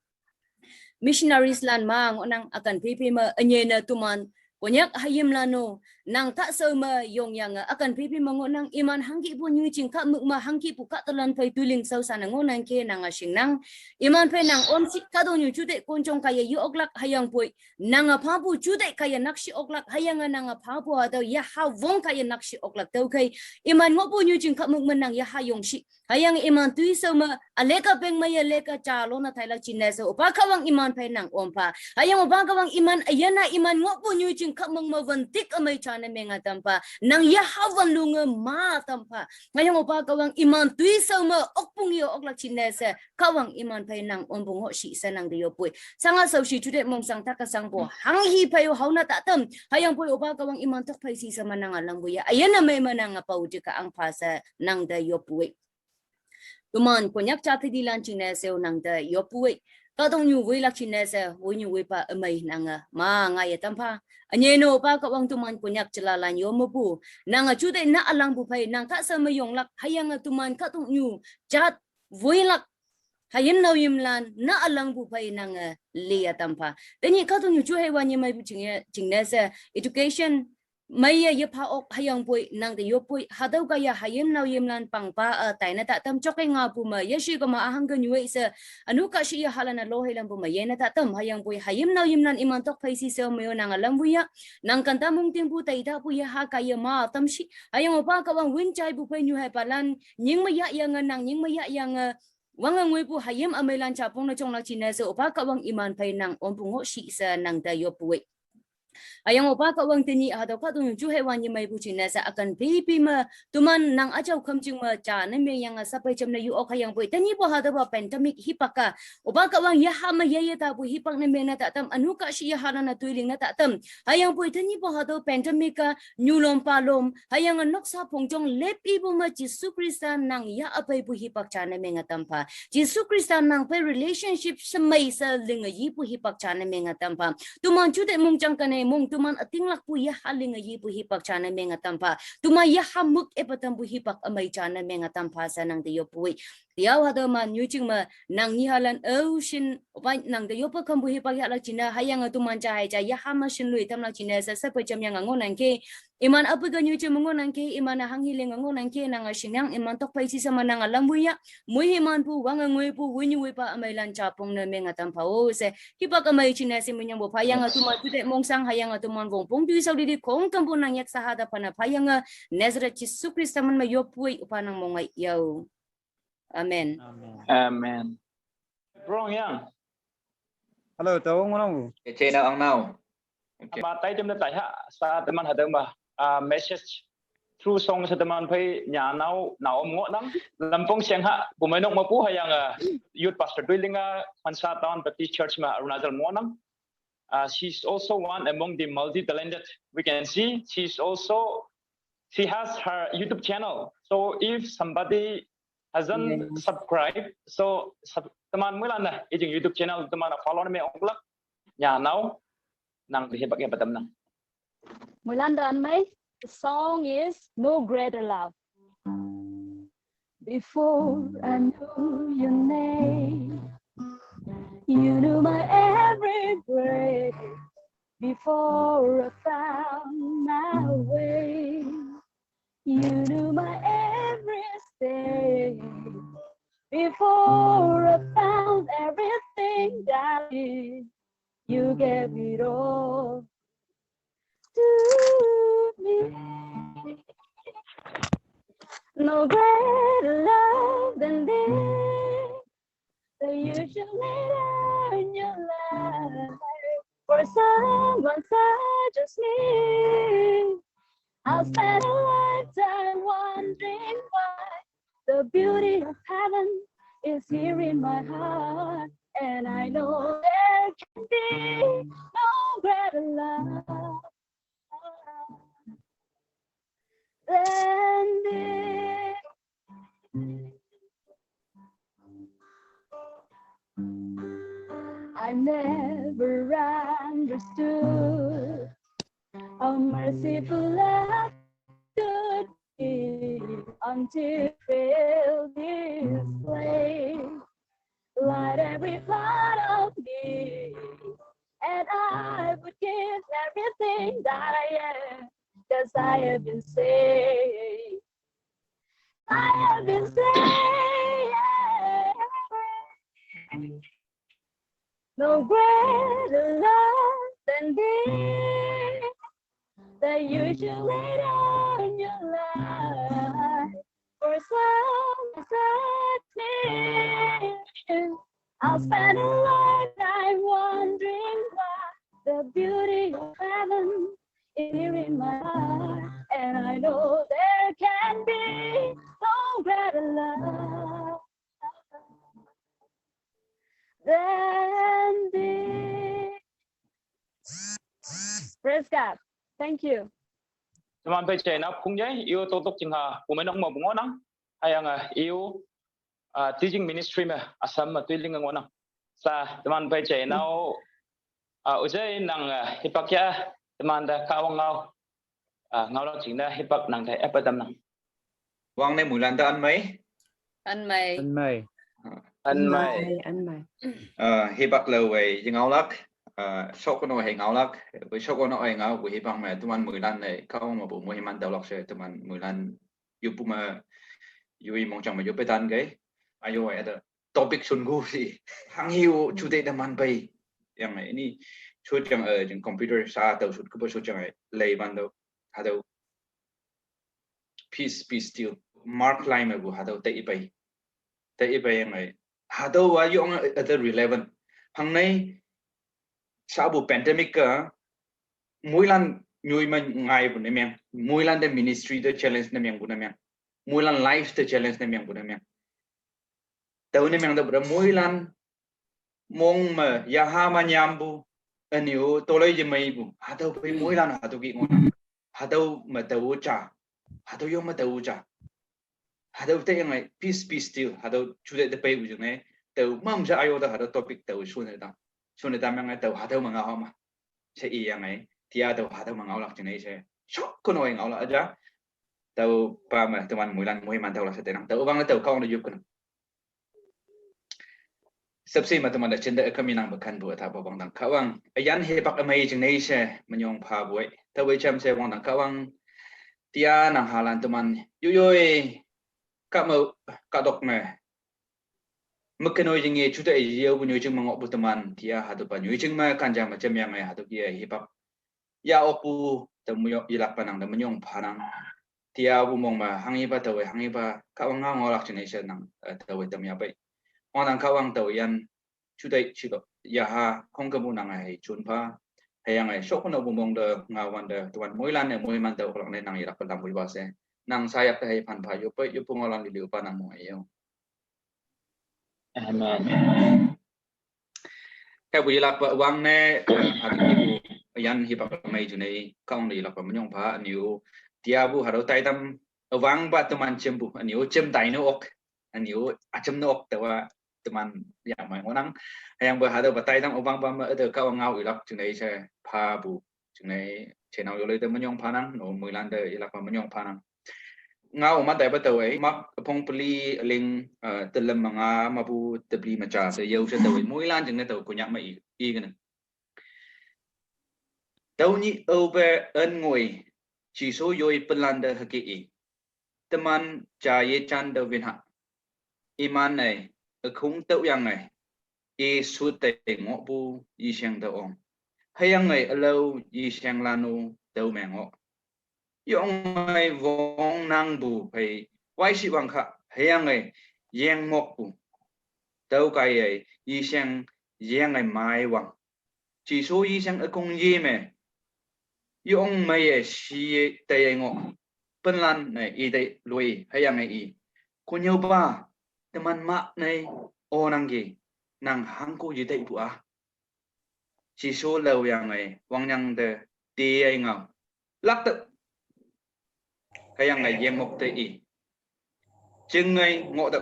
Missionaries lan ma ngohnang ükan phiphi me ünyei ne teman Konyak hayimlan-o, nang kahshao me yongyange ükan phiphi me ngohnang iman hangkihpu nyoijing kahmük me hangkihpu kahtalan phei toiling shaoshan-e ngohnangki nange shingnang. Iman phei nang omshi kahtoknyu juteih konjong kaiye ye oklak hüyangpoi. Nange phapu juteih kaiye nakshih oklak hüyange nange phapu hatüo yaha wong kaiye nakshih oklak tüokhei. Iman ngohpu nyoijing kahmük me nang yaha yongshi. Hüyange iman toishao me, üleka peng me yeleka ja lone tailak jingne she, opa Kahwang iman phei nang om pha. Hüyange opa Kahwang iman üyin-a iman ngohpu nyoijing kahmük me wün tik ümei jane menge tam pha. Nang yaha wün lunge ma tam pha. Hüyange opa Kahwang iman toishao me okpung ye oklak jingne she, Kahwang iman phei nang ompu ngohshi she nang te yoppoi. Shange shaoshi juteih mongshang take shangpu hanghi phei-o haone ta tam. Hüyangpoi opa Kahwang iman tok phei shisao me nange langpu ya. Üyin ümei me nange pao teke ang pha she nang te yoppoi. Teman Konyak jatililan jingne she-o nang te yoppoi. Kahtoknyu woilak jingne she, woinyu woipa ümei nange ma ngaiye tam pha. Ünyei ne opa Kahwang teman Konyak jalalan yo mepu. Nange juteih na ülangpu phei, nang kahshao me yonglak, hüyange teman kahtoknyu jat woilak. Hayim naoyimlan na ülangpu phei nange liye tam pha. Tenyih kahtoknyu ju heiwa nyemeipu jinge, jingne she, education, meiye yepha ok hüyangpoi nang te yoppoi, hatüo kaiye hayim naoyimlan pangpa-e taine ta tam jokkei ngaopu me, yeshi kema ahangke nyuei she, ünu kahshi yahalan-e lo heilampu me, yene ta tam hüyangpoi hayim naoyimlan iman tok phei shisao me-o nange lampu ya, nang kanta mongtingpu taitapu yaha kaiye ma tamshi, hüyange opa Kahwang wün jaipu phei nyu haipalan, nying me yahyange nang nying me yahyange, wange ngoipu hayim ümeilan japong ne jonglak jingne she, opa Kahwang iman phei nang ompu ngohshi she nang te yoppoi. Hüyange Opa Kahwang tenyih hatüo kahtoknyu juhei wan yemeipu jingne she akan pipi me, teman nang üjao khümjing me ja ne meng yange sapai jam ne yu ok hüyangpoi tenyihpu hatüopa pandemic hipak a, Opa Kahwang yaha me yeye tapu hipak ne meng ne tatam, ünu kahshih yaha lan-e toiling ne tatam. Hüyangpoi tenyihpu hatüo pandemic a nyulom palom, hüyange noksa phongjong lep ipu me Jesu Khrista nang yah üpeipu hipak ja ne menge tam pha. Jesu Khrista nang phei relationship shemei she linge yipu hipak ja ne menge tam pha. Teman jute mongjang kane mong teman ütinglakpu yaha linge yipu hipak ja ne menge tam pha. Teman yaha mük epa tampu hipak ümei ja ne menge tam pha she nang te yoppu i. Tüo hatüo man nyujing me nang nyihalan ocean, Opa nang te yoppe khampu hipak yahlak jingne, hüyange teman ja hei ja yaha me shin lui tamlak jingne she sapai jam yange ngohnangki. Iman apu ke nyujing me ngohnangki, iman-e hanghi linge ngohnangki, nange shingyang iman tokphei shisha me nange lamwui ya, moi himanpu, wange ngoipu, woinyu woipa ümeilan japong ne menge tam pha o she, hipak ümei jingne she minyangpu phayange teman jute mongshang hüyange teman wongpong tu shao lili khongkümpu nang yak saha ta phane phayange, Nazareth Jesu Khrista min me yoppu i Opa nang mongai yao. Amen. Amen. Bro Yang. Hello, tao ngohnang. Echenao angnao. Ama tai tem ne tai ha sa teman hatüo ma, ah, message through song she teman phei nyanao nao ngohnang. Lampong Sheng ha, Bumeinok mepu hüyange, ah, youth pastor Duiling a, Khonsa Town Baptist Church me Arunachal ngohnang. Uh, she's also one among the multi-talented. We can see she's also, she has her YouTube channel. So if somebody hasn't subscribed, so sub, teman moilan-e ijing YouTube channel teman follow ne me oklak. Nyanao nang te hipak ya pa tamnang. Moilan te anmei, the song is No Greater Love. Before I knew your name, you knew my every breath. Before I found my way, you knew my every step. Before I found everything that is, you gave it all to me. No greater love than this, that you should lay down your life for someone such as me. I'll spend a lifetime wondering why the beauty of heaven is here in my heart. And I know there can be no greater love than this. I never understood how merciful love could be until felt this way. Light every part of me, and I would give everything that I am, 'cause I have been saved. I have been saved. No greater love than this, that you should lay down your life for someone such as me. I'll spend a lifetime wondering why the beauty of heaven is here in my heart, and I know there can be no greater love than this. Praise God. Thank you. Teman phei jai nao khongye, iyo toktok jingha, Bumeinok mepu ngohnang, hüyange, ah, iyo, ah, teaching ministry me, Assam me Duiling ngohnang. Sa, teman phei jai nao, ah, üjai nang, ah, hipak ya, teman te Kahwang ngao, ah, ngaolak jingne hipak nang te epa tamnang. Wangne moilan te anmei. Anmei. Anmei. Anmei. Anmei. Uh, hipak lawei yengaolak. Uh, shokono hei ngaolak. Wei shokono hei ngao, wei hipak me teman moilan ne Kahwang mepu moiman taolak she teman moilan yuppu me yoi mongjang me yoppe tan kei. Ayo, ada topic shungu shi. Hanghiu jute teman pei. Yang ini shojang, eh, jing computer sa tao shut kupa shojang, eh, lei ban tao. Hatüo peace, peace still. Mark Lai mepu hatüo te ipai. Te ipai yang ai. Hatüo wa yong, eh, the relevant. Hangnei shapu pandemic ka moilan nyoi ma ngaipu ne meng, moilan te ministry te challenge ne mengpu ne meng, moilan life te challenge ne mengpu ne meng. Tao ne meng tao pu te moilan mong me yaha ma nyampu, ünyu toloi yemeipu, hatüo phei moilan hatüo ki ngohnang. Hatüo me tao ja, hatüo yong me tao ja. Hatüo te yange peace, peace still, hatüo jute te peipu jingne, tao mamshe ayo te hatüo topic tao shone ta. Shone ta menge tao hatüo me ngao ma. She iyange, tia tao hatüo me ngaolak jingne she. Shok kono ngaolak aja. Tao pa me teman moilan moiman tao la she tenang. Tao wang tao Kahwang te yop kenang. Sabse me teman te jinte ükam inang pekan pu üta pa wangdang Kahwang. Üyan hipak ümei jingne she menyong pha poi. Taowe jam she wangdang Kahwang. Tia nang halan teman yoyoi, kame, kadok me, mekenoi jinge jute yeo pu nyoi jing me ngohpu teman, tia hatüo pa nyoi jing me kanja me jamyange hatüo ki hipak ya okpu te muyo ilak pa nang te menyong pha nang. Tia pu mong me hanghipa taowe hanghipa Kahwang ngao ngaolak jingne she nang, eh, taowe tam ya pei. Wangdang Kahwang tao yan jutai chilo yaha khongkümpu nang hei chun pha. Hüyange shok kono pu mong te ngaowante teman moilan-e moiman tao oklak ne nang ilak pe lam wipa she, nang shayak te hei phan pha yoppe yoppu ngaolan liliupa nang mong ayo. Amen. Hüpu ilak pa wangne, eh, hatüo ki pu yan hipak mei june, Kahwang te ilak pa menyong pha, ünyu, tia pu hatüo taitam, wangpa teman jempu, ünyu, jem tai ne ok, ünyu, üjem ne ok, taowa teman ya mei ngohnang. Hüyangpoi hatüopa taitam wangpa me üte Kahwang ngao ilak jingne she phapu jingne, jenao yolei te menyong phanang, no moilan te ilak pa menyong phanang. Ngao man taipa taowe, Mark üpong peli üleng, eh, telüm me nga mepu tepeli me ja she yao she taowe, moilan jingne tao Konyak me i, i kenang. Tüo nyih aope ün ngoi, Jesu yoi penlante hüke i, teman ja yejan te winha. Iman-e, ükhong tüoyange, i shut tei ngohpu yesheng te ong. Hüyange ülao yeshenglan-o tüo me ngoh. Yonge wongnangpu phei, waishi wangkha, hüyange yengmokpu. Tüo kaiye, yesheng, yenge mei wang. Jesu yesheng ükong ye me, yong meiye shiye teiye ngoh. Penlan-e i tei loi, hüyange i, konnyüopa, teman ma ne onangki, nang hangko yetaipu a. Jesu laoyange, wangnyang te, teiye ngao. Lak te, hüyange yengmok te i, jinge ngoh te.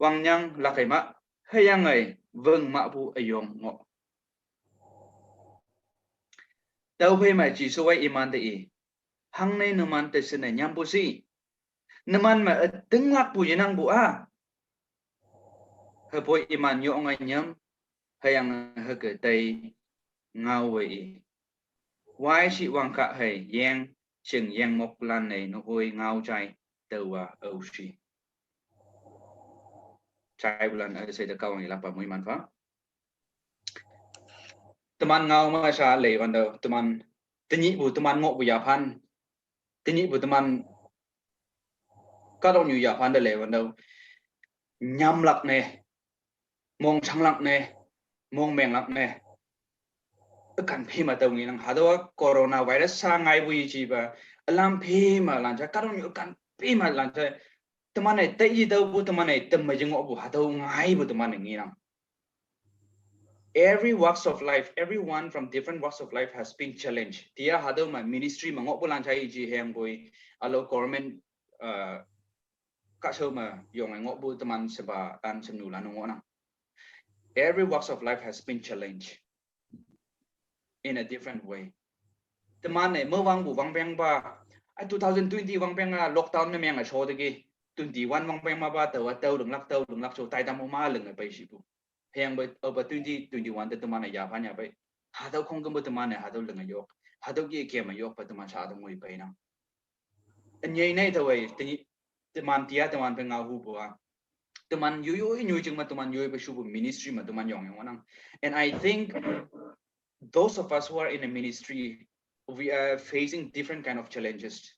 Wangnyang lakkei ma, hüyange wüng mahpu üyong ngoh. Tüophei me Jesuwe iman te i, hangne numan te shinne nyampu shi. Numan me ütinglakpu yenangpu a. Hüpoi iman yonge nyam, hüyange hüke tei ngaowe i. Waishi wangkah hei yeng, jing yengmoklan-e nehoi ngao jai, taowa aoshi. Jaipulan üshei te Kahwang ilak pa moiman pha. Teman ngao me sha leiwante, teman, tenyihpu teman ngohpu yaphan, tenyihpu teman kahtoknyu yaphan te leiwante, nyamlak ne, mongshanglak ne, mongmenglak ne. Ükan phei me tao ngenang hatüowa coronavirus sha ngaipu yejipa, ülam phei me lan ja, kahtoknyu ükan phei me lan ja. Teman-e tei yetaopu, teman-e teme yengohpu hatüo ngaipu teman-e ngenang. Every walks of life, everyone from different walks of life has been challenged. Tia hatüo me ministry me ngohpulan jai ji hüyangpoi, ülao government, uh, kahshao me yonge ngohpu teman shepa tan shemnyulan ngohnang. Every walks of life has been challenged in a different way. Teman-e me wangpu wangpengpa, a two thousand twenty wangpeng a lockdown ne menge shoteki, twenty-one wangpeng mepa taowa tao linglak, tao linglak sho taitam oma linge peishipu. Hüyangpoi aope twenty twenty-one te teman-e yaphan ya pei. Hatüo khongkümpu teman-e hatüo linge yok, hatüo ki kem me yokpe teman sha hatüo ngoi peinang. Ünyei nei taowe, teman tia teman pe ngaohupu a, teman yoyoi nyoi jing me teman yoipe shupu ministry me teman yong yongnang. And I think those of us who are in a ministry, we are facing different kind of challenges.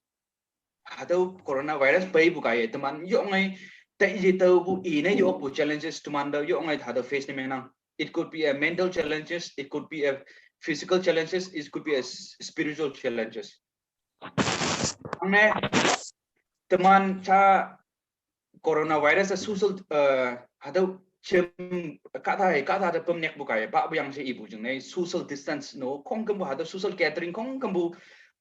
Hatüo coronavirus peipu kaiye teman yonge, tei yetaopu ine yokpu challenges teman te yonge hatüo face ne mengnang. It could be a mental challenges, it could be a physical challenges, it could be a s- spiritual challenges. Ang ne teman cha coronavirus a social uh, hado chem kata hai kata da pem nek bukai ba bu yang se ibu jeng ne social distance no kong kembu hado social gathering kong kembu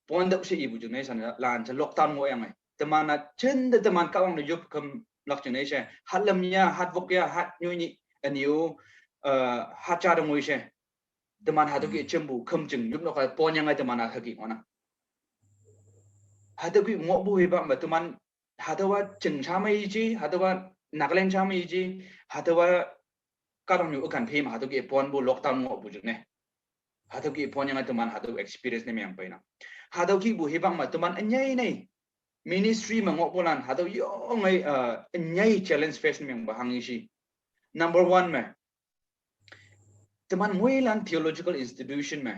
pon da se ibu jeng ne san lan cha lockdown ngo yang ai teman a chen da teman ka wang da yup kem lak jeng ne se hat lam ya hat vok ya hat nyu ni aniu uh, hat cha da ngoi se teman hado ki chem bu kem jeng yup no ka pon yang ai teman a hagi ngona hado ki ngo bu hi ba ma teman hado wa jeng cha mai ji hado wa Nagaland cha mai ji hado wa ka dong yu kan phe ma hado ki pon bu lockdown ngo bu jeng ne hado ki pon yang ai teman hado experience ne meng pai na hado ki bu hi ba ma teman anyai nei ministry ma ngo bu lan hado yo ngai uh, anyai challenge face ne meng ba hang shi number one me teman muilan theological institution me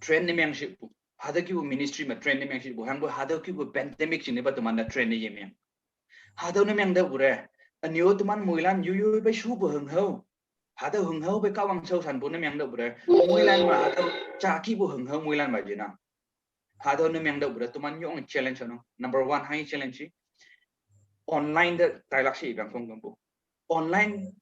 train ne meng shi bu hado ki bu ministry me train ne meng shi bu hang bu hado ki bu pandemic jing ne ba teman da train ne ye meng hado ne meng da bu re anio teman muilan yu yu ba shu bu heng hau hado heng hau ba ka wang chau san bu ne meng da bu re muilan ma hado cha ki bu heng hau muilan ma jina hado ne meng da bu re teman yong challenge no number one hai challenge online da tai lak shi bang kong bu online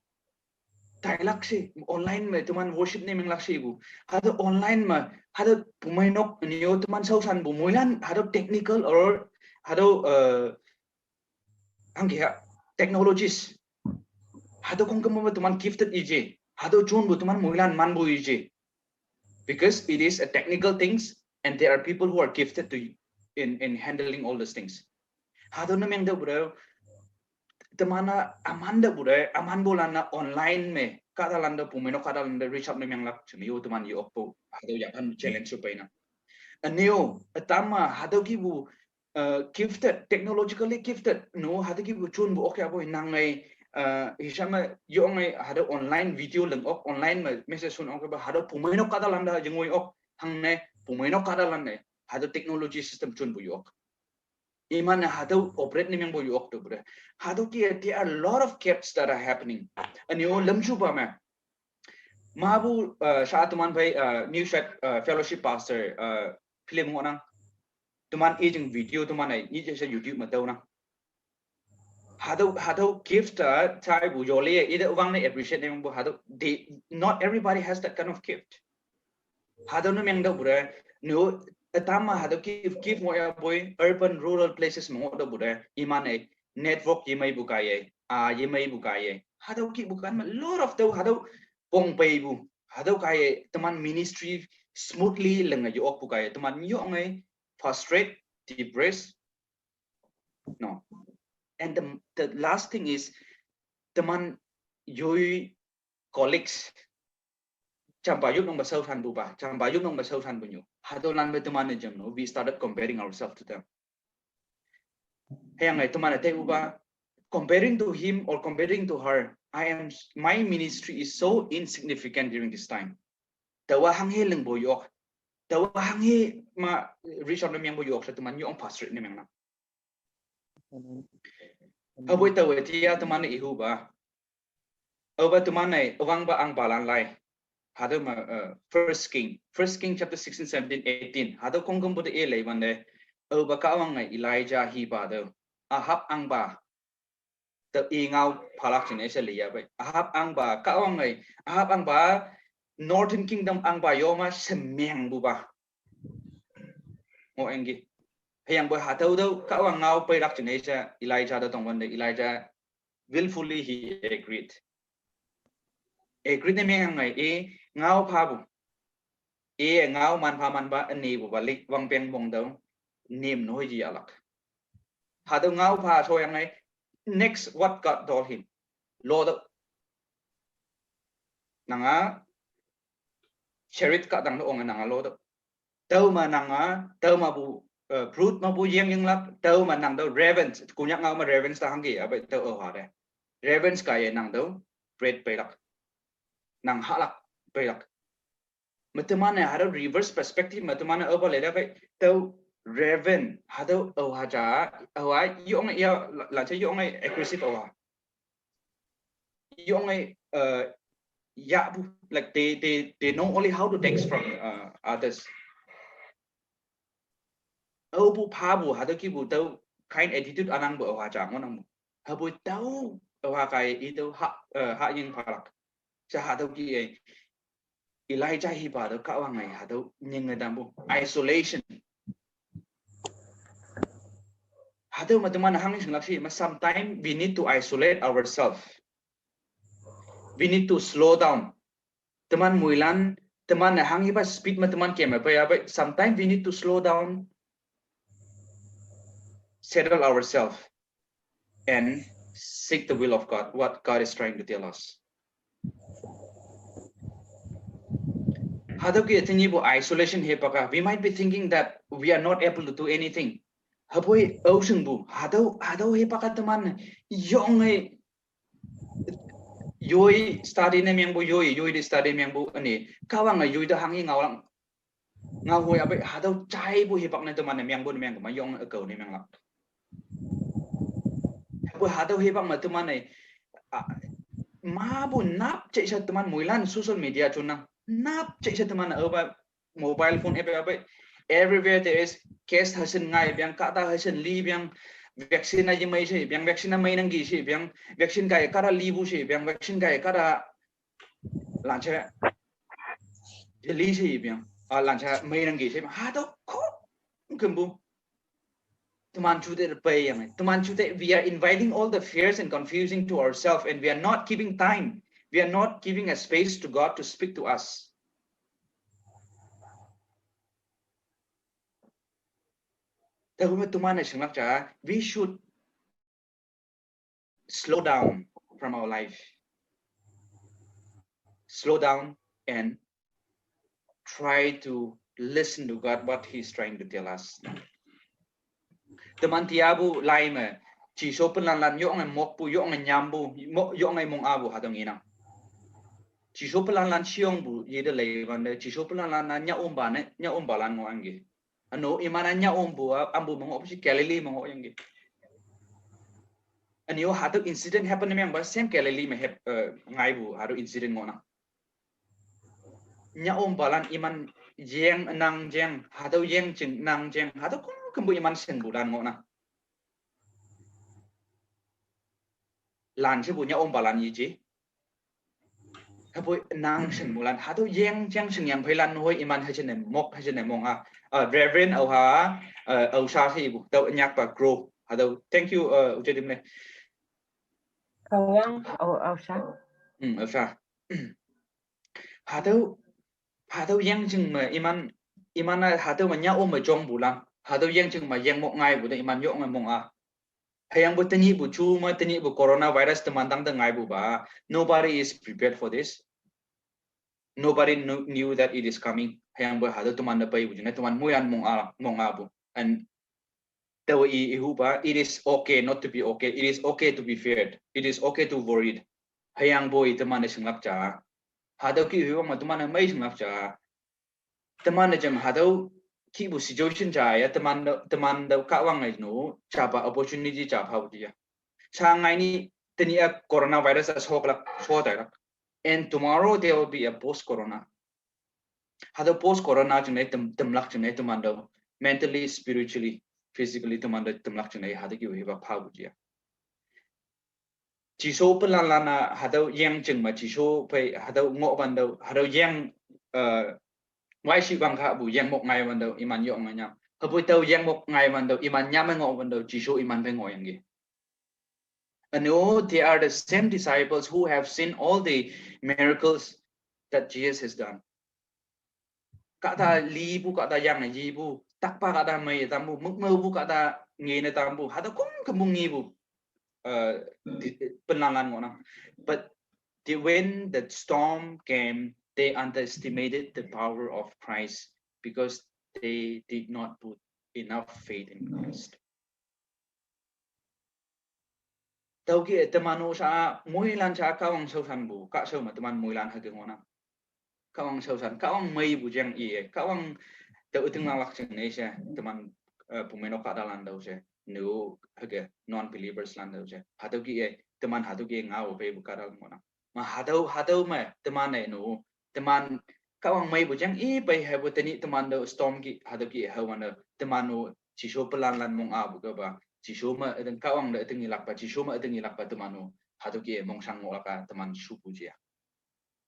tai lak shi online me teman worship ne meng lak shi bu hado online ma hado pumai nok nio teman sau san bu muilan hado technical or hado uh, ang ki ha technologies hado kong kembu teman gifted ije hado chun bu teman muilan man bu ije because it is a technical things and there are people who are gifted to in in handling all these things hado ne meng da bu re teman a aman da bu re aman bu lan na online me ka da lan da pumai nok ka da lan da reach out ne meng lak chini yo teman yo ok bu hado ya kan challenge su pai na anio atama hado ki bu uh, gifted technologically gifted no hado ki bu chun bu ok ya bu nang ngai uh, hisama yo ngai hado online video leng ok online ma message sun ok ba hado pumai nok ka da lan da jeng ngoi ok hang ne pumai nok ka da lan ne hado technology system chun bu yo ok iman hado operate ne meng bo yok to bre hado ki there are a lot of gaps that are happening anio lam chu ba ma ma bu uh, sha teman bai uh, new shat uh, fellowship pastor uh, film ngo nang teman aging video teman ai ni je sa youtube ma tau nang hado hado gift uh, chai bu yo le ida wang ne appreciate ne meng bo hado they not everybody has that kind of gift hado ne meng da bu re no atama hado ki gift mo ya boy urban rural places mo da bu re iman ai network ye mai bu kai ai a ye mai bu kai ai hado ki bu kan ma lot of tau hado pong pai bu hado kai ai teman ministry smoothly leng yo ok bu kai ai teman yo ngai frustrate depressed no and the, the last thing is teman yoi colleagues champa yup nong ba sau san bu ba champa yup nong ba sau san bu nyu hado lan ba teman ne jam no we started comparing ourselves to them heng ai teman te u ba comparing to him or comparing to her I am my ministry is so insignificant during this time tawa hang he leng bo yok tawa hang he ma reach out ne meng bo yok sa teman yong frustrate ne meng na Aboi tawe tia teman ihu ba. Oba teman ai awang ba ang balan lai. Hado ma uh, First King, First King chapter sixteen, seventeen, eighteen. Hado kong kong bude e lai ban de. Oba ka awang ai Elijah hi ba do. Ahab ang ba. Te i ngau phalak chin ese liya bai. Ahab ang ba ka awang ai. Ahab ang ba Northern Kingdom ang ba yoma semeng bu ba. Ngo enggi. Heyang bo hatau dau ka wa ngau pai rak chin Elijah da tong wan de Elijah willfully he agreed. Agreed ne meng ngai e ngau pha bu. E ngau man pha man ba ani bu ba lik wang peng bong dau nim no ji alak. Hatau ngau pha so yang ngai next what God told him. Lo dau. Nanga chariot ka dang lo ong nanga lo dau. Tau ma nang a tau ma bu brut ma bu yeng yeng lak tau ma nang dau ravens kunyak ngau ma ravens ta hangki abai tau o ha de ravens ka ye nang dau bread pai lak nang ha lak pai lak. Mateman ne hadau reverse perspective mateman ne o ba le da bai tau raven hadau o ha ja o ha yong ya la cha yong aggressive o ha yong uh ya bu, like they they they know only how to take from uh, others. Au bu pha bu hatüo ki bu tüo kind attitude anang bu ha ja ngohnang bu. Hüpoi tüo ha kai i tüo ha uh, ha ying phalak. Sha hatüo ki e Elijah hipa tüo Kahwang e hatüo nyinge tampu isolation. Hatüo me teman hang shinglak shi me sometimes we need to isolate ourselves. We need to slow down. Teman moilan, teman hang hipa speed me teman kem pe ya pe. Sometimes we need to slow down, settle ourselves, and seek the will of God, what God is trying to tell us. Hatüo ki tenyihpu isolation hipa ka, we might be thinking that we are not able to do anything. Hüpoi ocean bu, hatüo, hatüo hipa ka teman yonge yoi study ne mengpu yoi, yoi de study mengpu üne. Kahwange yoi te hanghi ngaolang. Ngao hoi ape hatüo jaipu hipak ne teman ne mengpu ne meng ma yong ükao ne menglak. Hüpoi hatüo hipak me teman ne, ah, mapu nap che sha teman moilan social media chuna. Nap che sha teman ne oba mobile phone ape ape everywhere there is case hashin ngai biang, kahta hashin li biang, vaccine a yemei she biang, vaccine a mei nangki she biang, vaccine kai kahta lipu she biang, vaccine kai kahta lansha jeli she biang, ah, lansha mei nangki she biang. Hatüo khongkümpu teman jute peiyange. Teman jute, we are inviting all the fears and confusion to ourselves, and we are not giving time. We are not giving a space to God to speak to us. Tüo me teman-e shinglak ja, we should slow down from our life. Slow down and try to listen to God, what He's trying to tell us. Teman tiapu lai me, Jesu pelan-lan yonge mokpu, yonge nyampu, mo-, yonge mong-apu hatüo ngenang. Jesu pelan-lan shiyongpu yete lei wante, Jesu pelan-lan-a nyah ompa ne, nyah ompalan ngohyangki. Üno iman-a nyah ompu-a, ampu me ngohpu shi Galilee me ngohyangki. Üne-o hatüo incident happen ne mengpa same Galilee me hap-, eh, ngaipu hatüo incident ngohnang. Nyah ompalan iman yeng nang jeng, hatüo yeng jing nang jeng, hatüo khongkümpu iman shinpulan ngohnang. Lan shepu nyah ompalan yeje. Hüpoi nang shinpulan, hatüo yeng jeng shingyang pheilan hoi iman hüjinne mok, hüjinne mong-a. Uh, Reverend Aoha, uh, Aosha shepu, tüo nyakpa grow. Hatüo, thank you, uh, Uje Dimle. Kahwang, Ao-, Aosha. Hmm, Aosha. Hatüo, hatüo yeng jing me iman, iman-a hatüo me nyah om me jongpulan. Hatüo yeng jing me yeng mok ngaipu te iman yonge mong-a. Hüyangpoi tenyihpu ju me, tenyihpu coronavirus teman tangte ngaipupa. Nobody is prepared for this. Nobody knew, knew that it is coming. Hüyangpoi hatüo teman te peipu jingne teman moilan mong-a, mong-apu. And taowe i, ihupa, it is okay not to be okay. It is okay to be feared. It is okay to worried. Hüyangpoi teman-e shinglak ja, hatüo ki ihupa me teman-e mei shinglak ja. Teman-e jam hatüo kipu situation ja ya, teman, teman tüo Kahwange no japa opportunity ja phapu ya. Sha ngai ni tenyih-a coronavirus-a shoklak, sho tailak. And tomorrow there will be a post-corona. Hatüo post-corona jingne tem-, temlak jingne teman tüo mentally, spiritually, physically teman tüo temlak jingne hatüo ki hipak phapu ya. Jesu pelan-lan-a hatüo yeng jing me Jesu phei hatüo ngohwante, hatüo yeng, uh, waishi wang kahpu yeng mok ngaiwante iman yonge nyam. Hüpoi tüo yeng mok ngaiwante iman nyam me ngohwante Jesu iman phei ngohyangki. Üne-o, they are the same disciples who have seen all the miracles that Jesus has done. Kahta lipu, kahta yange yepu, takpa kahta mei tampu, mükmüopu kahta ngene tampu, hatüo khongkümpu ngepu, uh, di-, pelan-lan ngohnang. But the, when the storm came, they underestimated the power of Christ because they did not put enough faith in Christ. Tüoke teman-o sha, moilan sha Kahwang shaoshanpu, kahshao me teman moilan hüke ngohnang. Kahwang shaoshan, Kahwang meipu jeng i-e, Kahwang tao ütinglak jingne she, teman, eh, pumeinok kahtalan tüo she, nu hüke non-believers lan tüo she. Hatüo ki-e, teman hatüo ki-e ngao peipu kahta ngohnang. Ma hatüo, hatüo me teman-e nu, teman Kahwang meipu jang i pei haipu tenyih teman te storm ki, hatüo ki hao wan-e teman nu Jesu pelan lan mong apu kepa, Jesu me üting Kahwang te üting ilakpa, Jesu me üting ilakpa teman nu hatüo ki mongshang ngohlak-a teman shupu jia.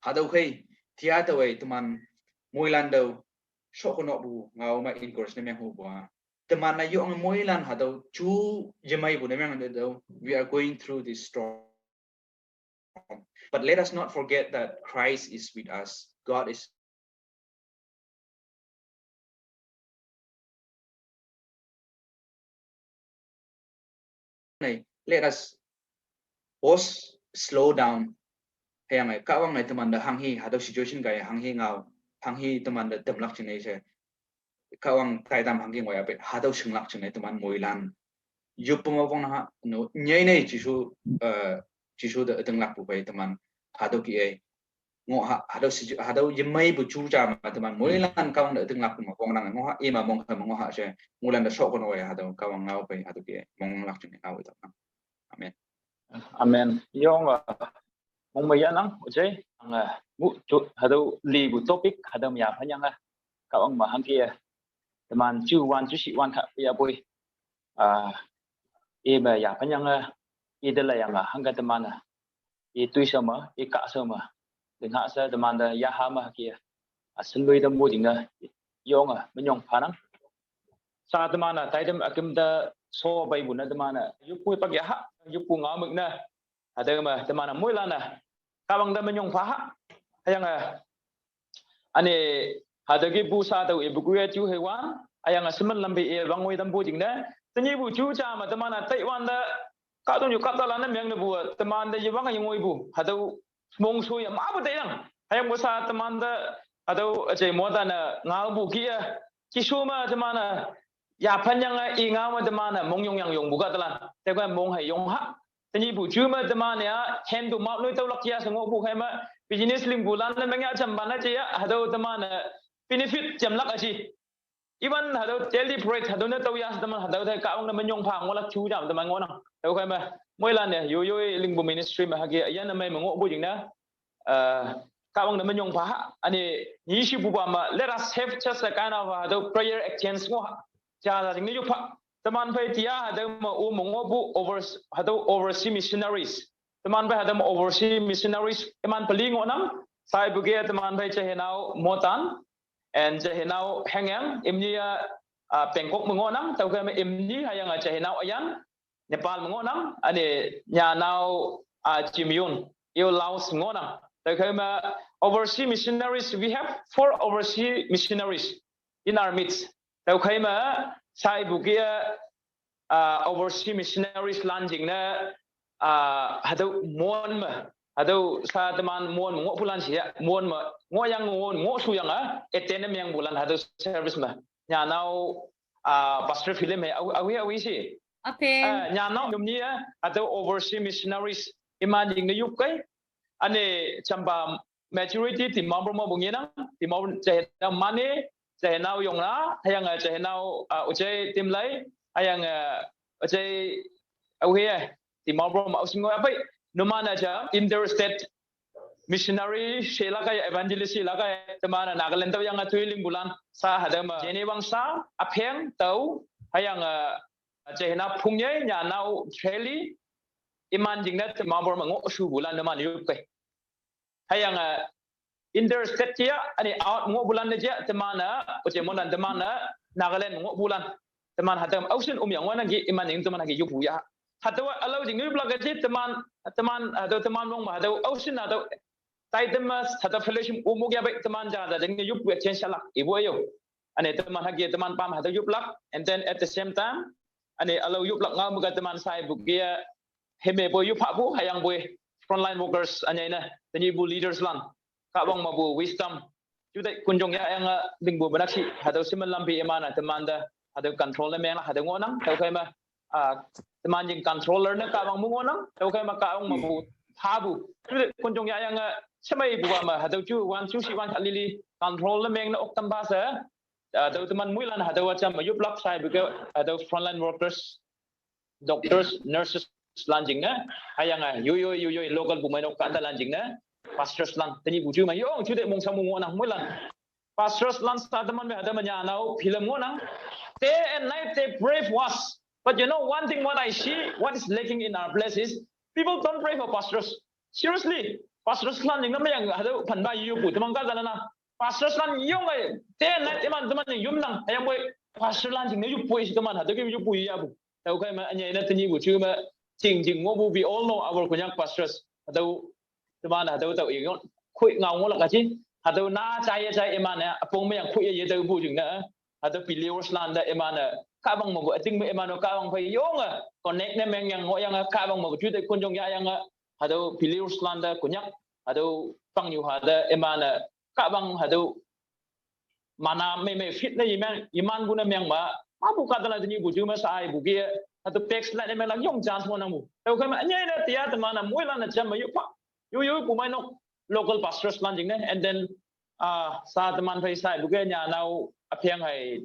Hatüo khei, tia taowe teman moilan tao shokonopu ngao me encourage ne meng hupu-a. Teman-e yong moilan hatüo ju yemeipu ne meng hatüo, we are going through this storm. But let us not forget that Christ is with us. God is Nei, let us pause, slow down. Hüyange Kahwange teman te hanghe hatüo situation kaiye hanghe ngao, hanghe teman te tamlak jingne she, Kahwang taitam hanghe ngoiya pei hatüo shinglak jingne teman moilan yoppu me wongnang ha, no, nyei nei Jesu, eh, Jesu te ütinglakpu pei teman hatüo ki-e ngoh ha, hatüo si, hatüo yemeipu ju ja me teman moilan Kahwang te ütinglakpu me wongnang ngoh ha, ima mong ha me ngoh ha she, moilan te shokono-e hatüo Kahwang ngao pei hatüo ki-e monglak jingne ngao itak nang. Amen. Amen. Yong, ah, mong me yanang, ojai, ang, ah, mu, ju, hatüo lipu topic hatüo me yaphanyange, Kahwang me hangke, teman ju wan ju shi wan kha yapoi, ah, ime yaphanyange, ite layange hangke teman-e i toishao me, i kahshao me, lingha she teman te yaha me hüke, ah, shinloi tampu jingne, yonge minyong phanang. Sha teman-e taitam üküm te sho peipu ne teman-e yoppu pak yaha, yoppu ngao mük ne, hatüo me teman-e moilan-e Kahwang te minyong pha ha. Hüyange üne, hatüo kipu sha tao ipu kuye ju heiwan, hüyange shemen lampe i wangngoi tampu jingne, tenyihpu ju ja me teman-e taiwante, kahtoknyu kahtalan ne mengnepu-a teman te yewang yengoipu hatüo mongsho ya mapu teinang. Hüyangpu sha teman te hatüo üjai moilan-e ngaopu ki-e, Jesu me teman-e yaphanyange i ngao me teman-e mongyong yang yongpu kahtalan tüoke mong hei yong ha. Tenyihpu ju me teman-e hand to mouth noi tüolak ya she ngohpu khei me, business lingpulan ne meng ya jampan ne je ya hatüo teman-e benefit jamlak aji. Even hatüo daily bread hatüo ne tüo ya she teman hatüo te Kahwang te minyong pha ngohlak ju jam teman ngohnang. Tüokhei me moilan-e yoi yoi lingpu ministry me hüke üyin ne mei me ngohpu jingne, uh, Kahwang te minyong pha ha, üne, nishipupa me, let us have just a kind of, uh, hatüo prayer exchange ngoh ha. Ja ja jingne yop ha. Teman phei tia hatüo me o me ngohpu over, hatüo overseas missionaries. Teman phei hatüo me overseas missionaries, iman peli ngohnang, shaipu ke teman phei jeiheinao Motan, and jeiheinao Hengyang, imni-a, ah, Bangkok me ngohnang, tüokhei me imni hüyange jeiheinao Ayan, Nepal me ngohnang, üne nyanao, ah, Jimyun, yo Laos me ngohnang. Tüokhei me overseas missionaries, we have four overseas missionaries in our midst. Tüokhei me shaipu ke, ah, overseas missionaries lan jingne, ah, hatüo Mon me, hatüo sha teman Mon me ngohpulan shi ya, Mon me ngohyang Mon ngohshuyange, attend ne mengpulan hatüo service me. Nyanao, ah, Pastor Philip he, aohe, aohe shi. Ape. Ah, nyanao nyom ni-e hatüo overseas missionaries iman jingne yop kei. Üne jampa majority Dimapur mepu ngenang, Dimapur jeiheinao Mane, jeiheinao Yongna, hüyange jeiheinao, ah, ojai Timlai, hüyange, ah, ojai, aohe, Dimapur me aoshing ngoi apei, numan-e ja interstate missionary shelak kaiye, evangelist shelak kaiye, teman-e Nagaland tüoyange toi lingpulan sha hatüo me jene wang sha, üpheng tao, hüyange, ah, jeiheinao Phungye, nyanao Shelly, iman jingne Dimapur me ngohshupulan numan yop kei. Hüyange, ah, interstate ja, üne out ngohpulan ne ja, teman-e, ojai Motan teman-e, Nagaland ngohpulan. Teman hatüo aoshin ümyang ngohnangki, iman jing teman hüke yoppu ya. Hatüo ülao jingne yoplak ke je, teman, teman, hatüo teman mong me, hatüo aoshin, hatüo taitam me, hatüo fellowship ümok ya pei, teman ja ja jingne yoppu exchange shalak, ipu yo. Üne teman hüke teman pam hatüo yoplak, and then at the same time, üne ülao yoplak ngao me ke teman shaipu ke, heme poi yopphapu, hüyangpoi frontline workers ünyei ne, tenyihpu leaders lan, Kahwang mepu wisdom. Jute konjong yahyange lingpu menak shi, hatüo shemen lampe iman-e teman te, hatüo control ne menglak, hatüo ngohnang, tüokhei me, ah, teman jing controller ne Kahwang me ngohnang, tüokhei me Kahwang mepu phapu. Jute konjong yahyange shemeipupa me, hatüo ju wan, ju shi wan kha lili, control ne mengne ok tampha she, ah, tüo teman moilan hatüo jam me yoplak shaipu ke, hatüo frontline workers, doctors, nurses, lan jingne. Hüyange, yoi, yoi, yoi, yoi, local bumeinok kahta lan jingne. Pastors lan, tenyihpu ju me yong, juteih mongshang me ngohnang moilan. Pastors lan sa teman me hatüo me nyanao philem ngohnang. Day and night they pray for us. But you know, one thing what I see, what is lacking in our place is people don't pray for pastors. Seriously, pastors lan jingne meyang hatüo phanpa yoppu, teman kahta lan-a. Pastors lan yonge, day and night iman teman jing yopnang, hüyangpoi pastor lan jingne yoppu i teman hatüo ke yoppu yahpu. Tüokhei me ünyei ne tenyihpu ju me, ching ching ngohpu, we all know our Konyak pastors. Hatüo teman hatüo tao i khoi ngao ngohlak kaji. Hatüo na jaiye jai iman-e üpong meyang khoi ye yetüopu jingne. Hatüo believers lan te iman-e kahwang mepu üting me iman-o kahwang phei yonge connect ne mengyang ngohyange kahwang mepu juteih konjong yahyange. Hatüo believers lan te Konyak hatüo pangnyu ha te iman-e kahwang hatüo mana mei mei fit ne yemang, yemanpu ne meng ma, mapu kahtalan tenyihpu ju me shaipu ke, hatüo backslide ne menglak yong chance ngohnangpu. Tüokhei me ünyei ne tia teman-e moilan-e jam me yoppha. Yoi, yoi, bumeinok local pastors lan jingne, and then, ah, sa teman phei shaipu ke nyanao üpheng hei,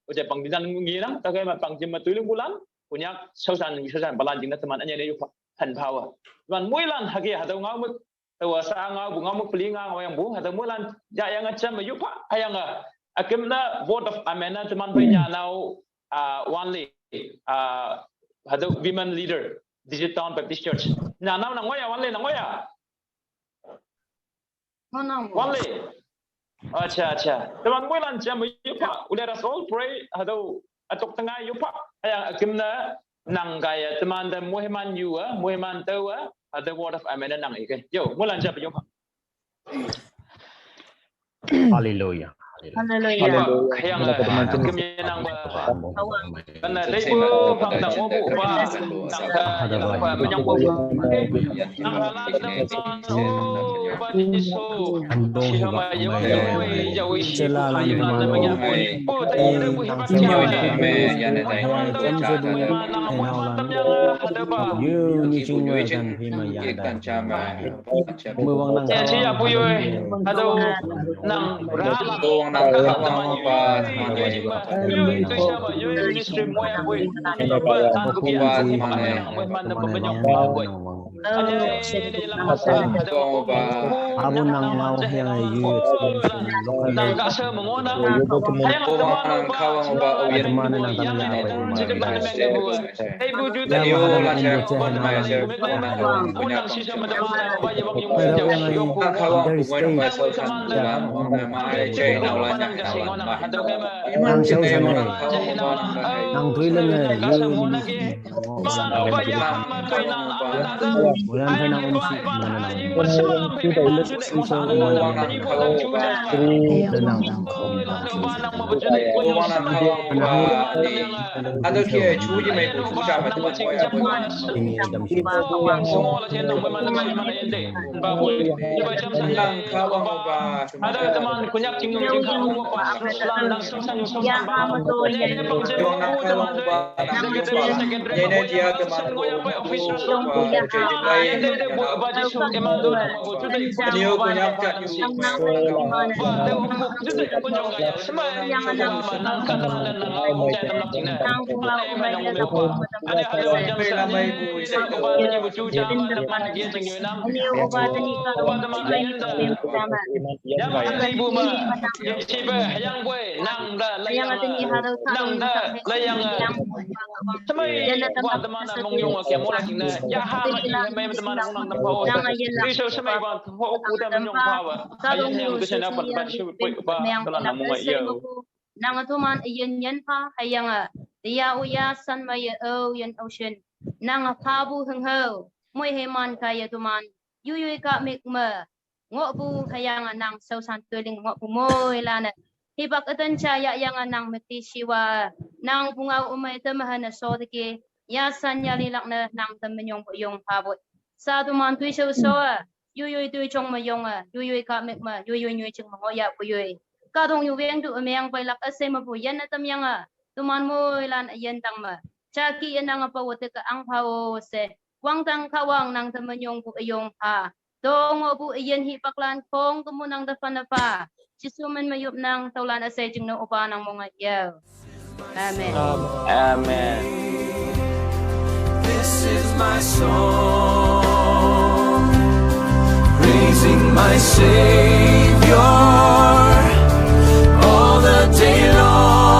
oje pangjilan ngenang, tüokhei me pangjim me toilingpulan, Konyak shaoshan, shaoshan palan jingne teman ünyei ne yoppha, phanphawe. Teman moilan hüke hatüo ngao me, taowa sa ngaopu ngao me peli ngao yangpu, hatüo moilan yahyange jam me yoppha, hüyange, üküm ne vote of amen ne teman phei nyanao, ah, Wanle, ah, hatüo women leader, District Town Baptist Church. Nyanao nang ngoh ya, Wanle nang ngoh ya. Ngohnang. Wanle. Acha, acha. Teman moilan jam me yoppha. Let us all pray. Hatüo ütok tengai yoppha. Hüyange üküm ne nang kaiye teman te moiman yu-a, moiman tao-a, hatüo word of amen nang ike. Yo, moilan jam me yoppha. Hallelujah. Hallelujah. Hallelujah. Hüyange, üküm yenangpa. Kana teipu phang tang ngohpu pa, nang te yenangpa menyongpu. Nang halan tang pa, o, pa Jesu. Shihama yong yong yao shi pa yong lan te menyongpu. O, te yong pu hipak yong. Amen. Amen. Nang halan tam yang hatüopa. Yu ni jing me kan phei me yang dan. Mewang nang. Eh, jiya pu yoi. Hatüo nang ra la. Wang nang kahwang pa, teman-e. Yoi, yoi, yoi, yoi, ministry mo ya poi. Ba, tang ko pa, teman-e. Wang pa. Abu nang ngao hüyange yu. Nang ka she me ngohnang. Hüyange teman pa, teman-e nang tang ya. Teipu ju teipu. Nang shaoshan-e, nang toiling-e, yu. Moilan phei nang omshi, nang. Hatüo ke chuji meipu chuja me teman-e. Nang kahwang pa. Hatüo teman Konyak chingnyu jing kahwang pa. Nang shaoshan, shaoshan pa. Nang kahwang pa. Nang kahwang pa. Yene jia teman pa. Nang kahwang pa. Nang kahwang pa. Nang da, lei yang, nang da, lei yang, eh. Shemei, wa teman-e mongyong ke mola jingne. Ya ha ma i, shemei teman-e nang tam pao. Ri shao shemei wa, ho ku ta mongyong pao. Ayin yang ke shena pa, pa, shi, pa, pa, teman-e mong ya. Nang teman üyin yin pha, hüyange, tia o ya san me ye o yin o shin. Nang phapu hüngho, moi heiman kaiye teman, yoi yoi ka mik me, ngohpu hüyange nang shaoshan toiling ngohpu moilan-e. Hipak ütan ja yahyange nang mekti shiwa, nang pungao ümei teme hane sho teke, ya san ya lilak ne nang te menyong pu yong pha poi. Sa teman toishao sho-e, yoi yoi toi jong me yonge, yoi yoi ka mik me, yoi yoi nyoi jing me ngoh yahpu yoi. Kahtoknyu weng tu ümeng peilak üshei mepu yanne tamyange, teman moilan üyin tang me. Jaki yenange pa wote ke ang pha-o she. Wangdang Kahwang nang te menyongpu üyong pha. Tongohpu üyin hipaklan khongküm nang te phanne pha. Jesu min me yopnang, tüolan üshei jingne opa nang mong-e yao. Amen. Amen. This is My song, praising my Savior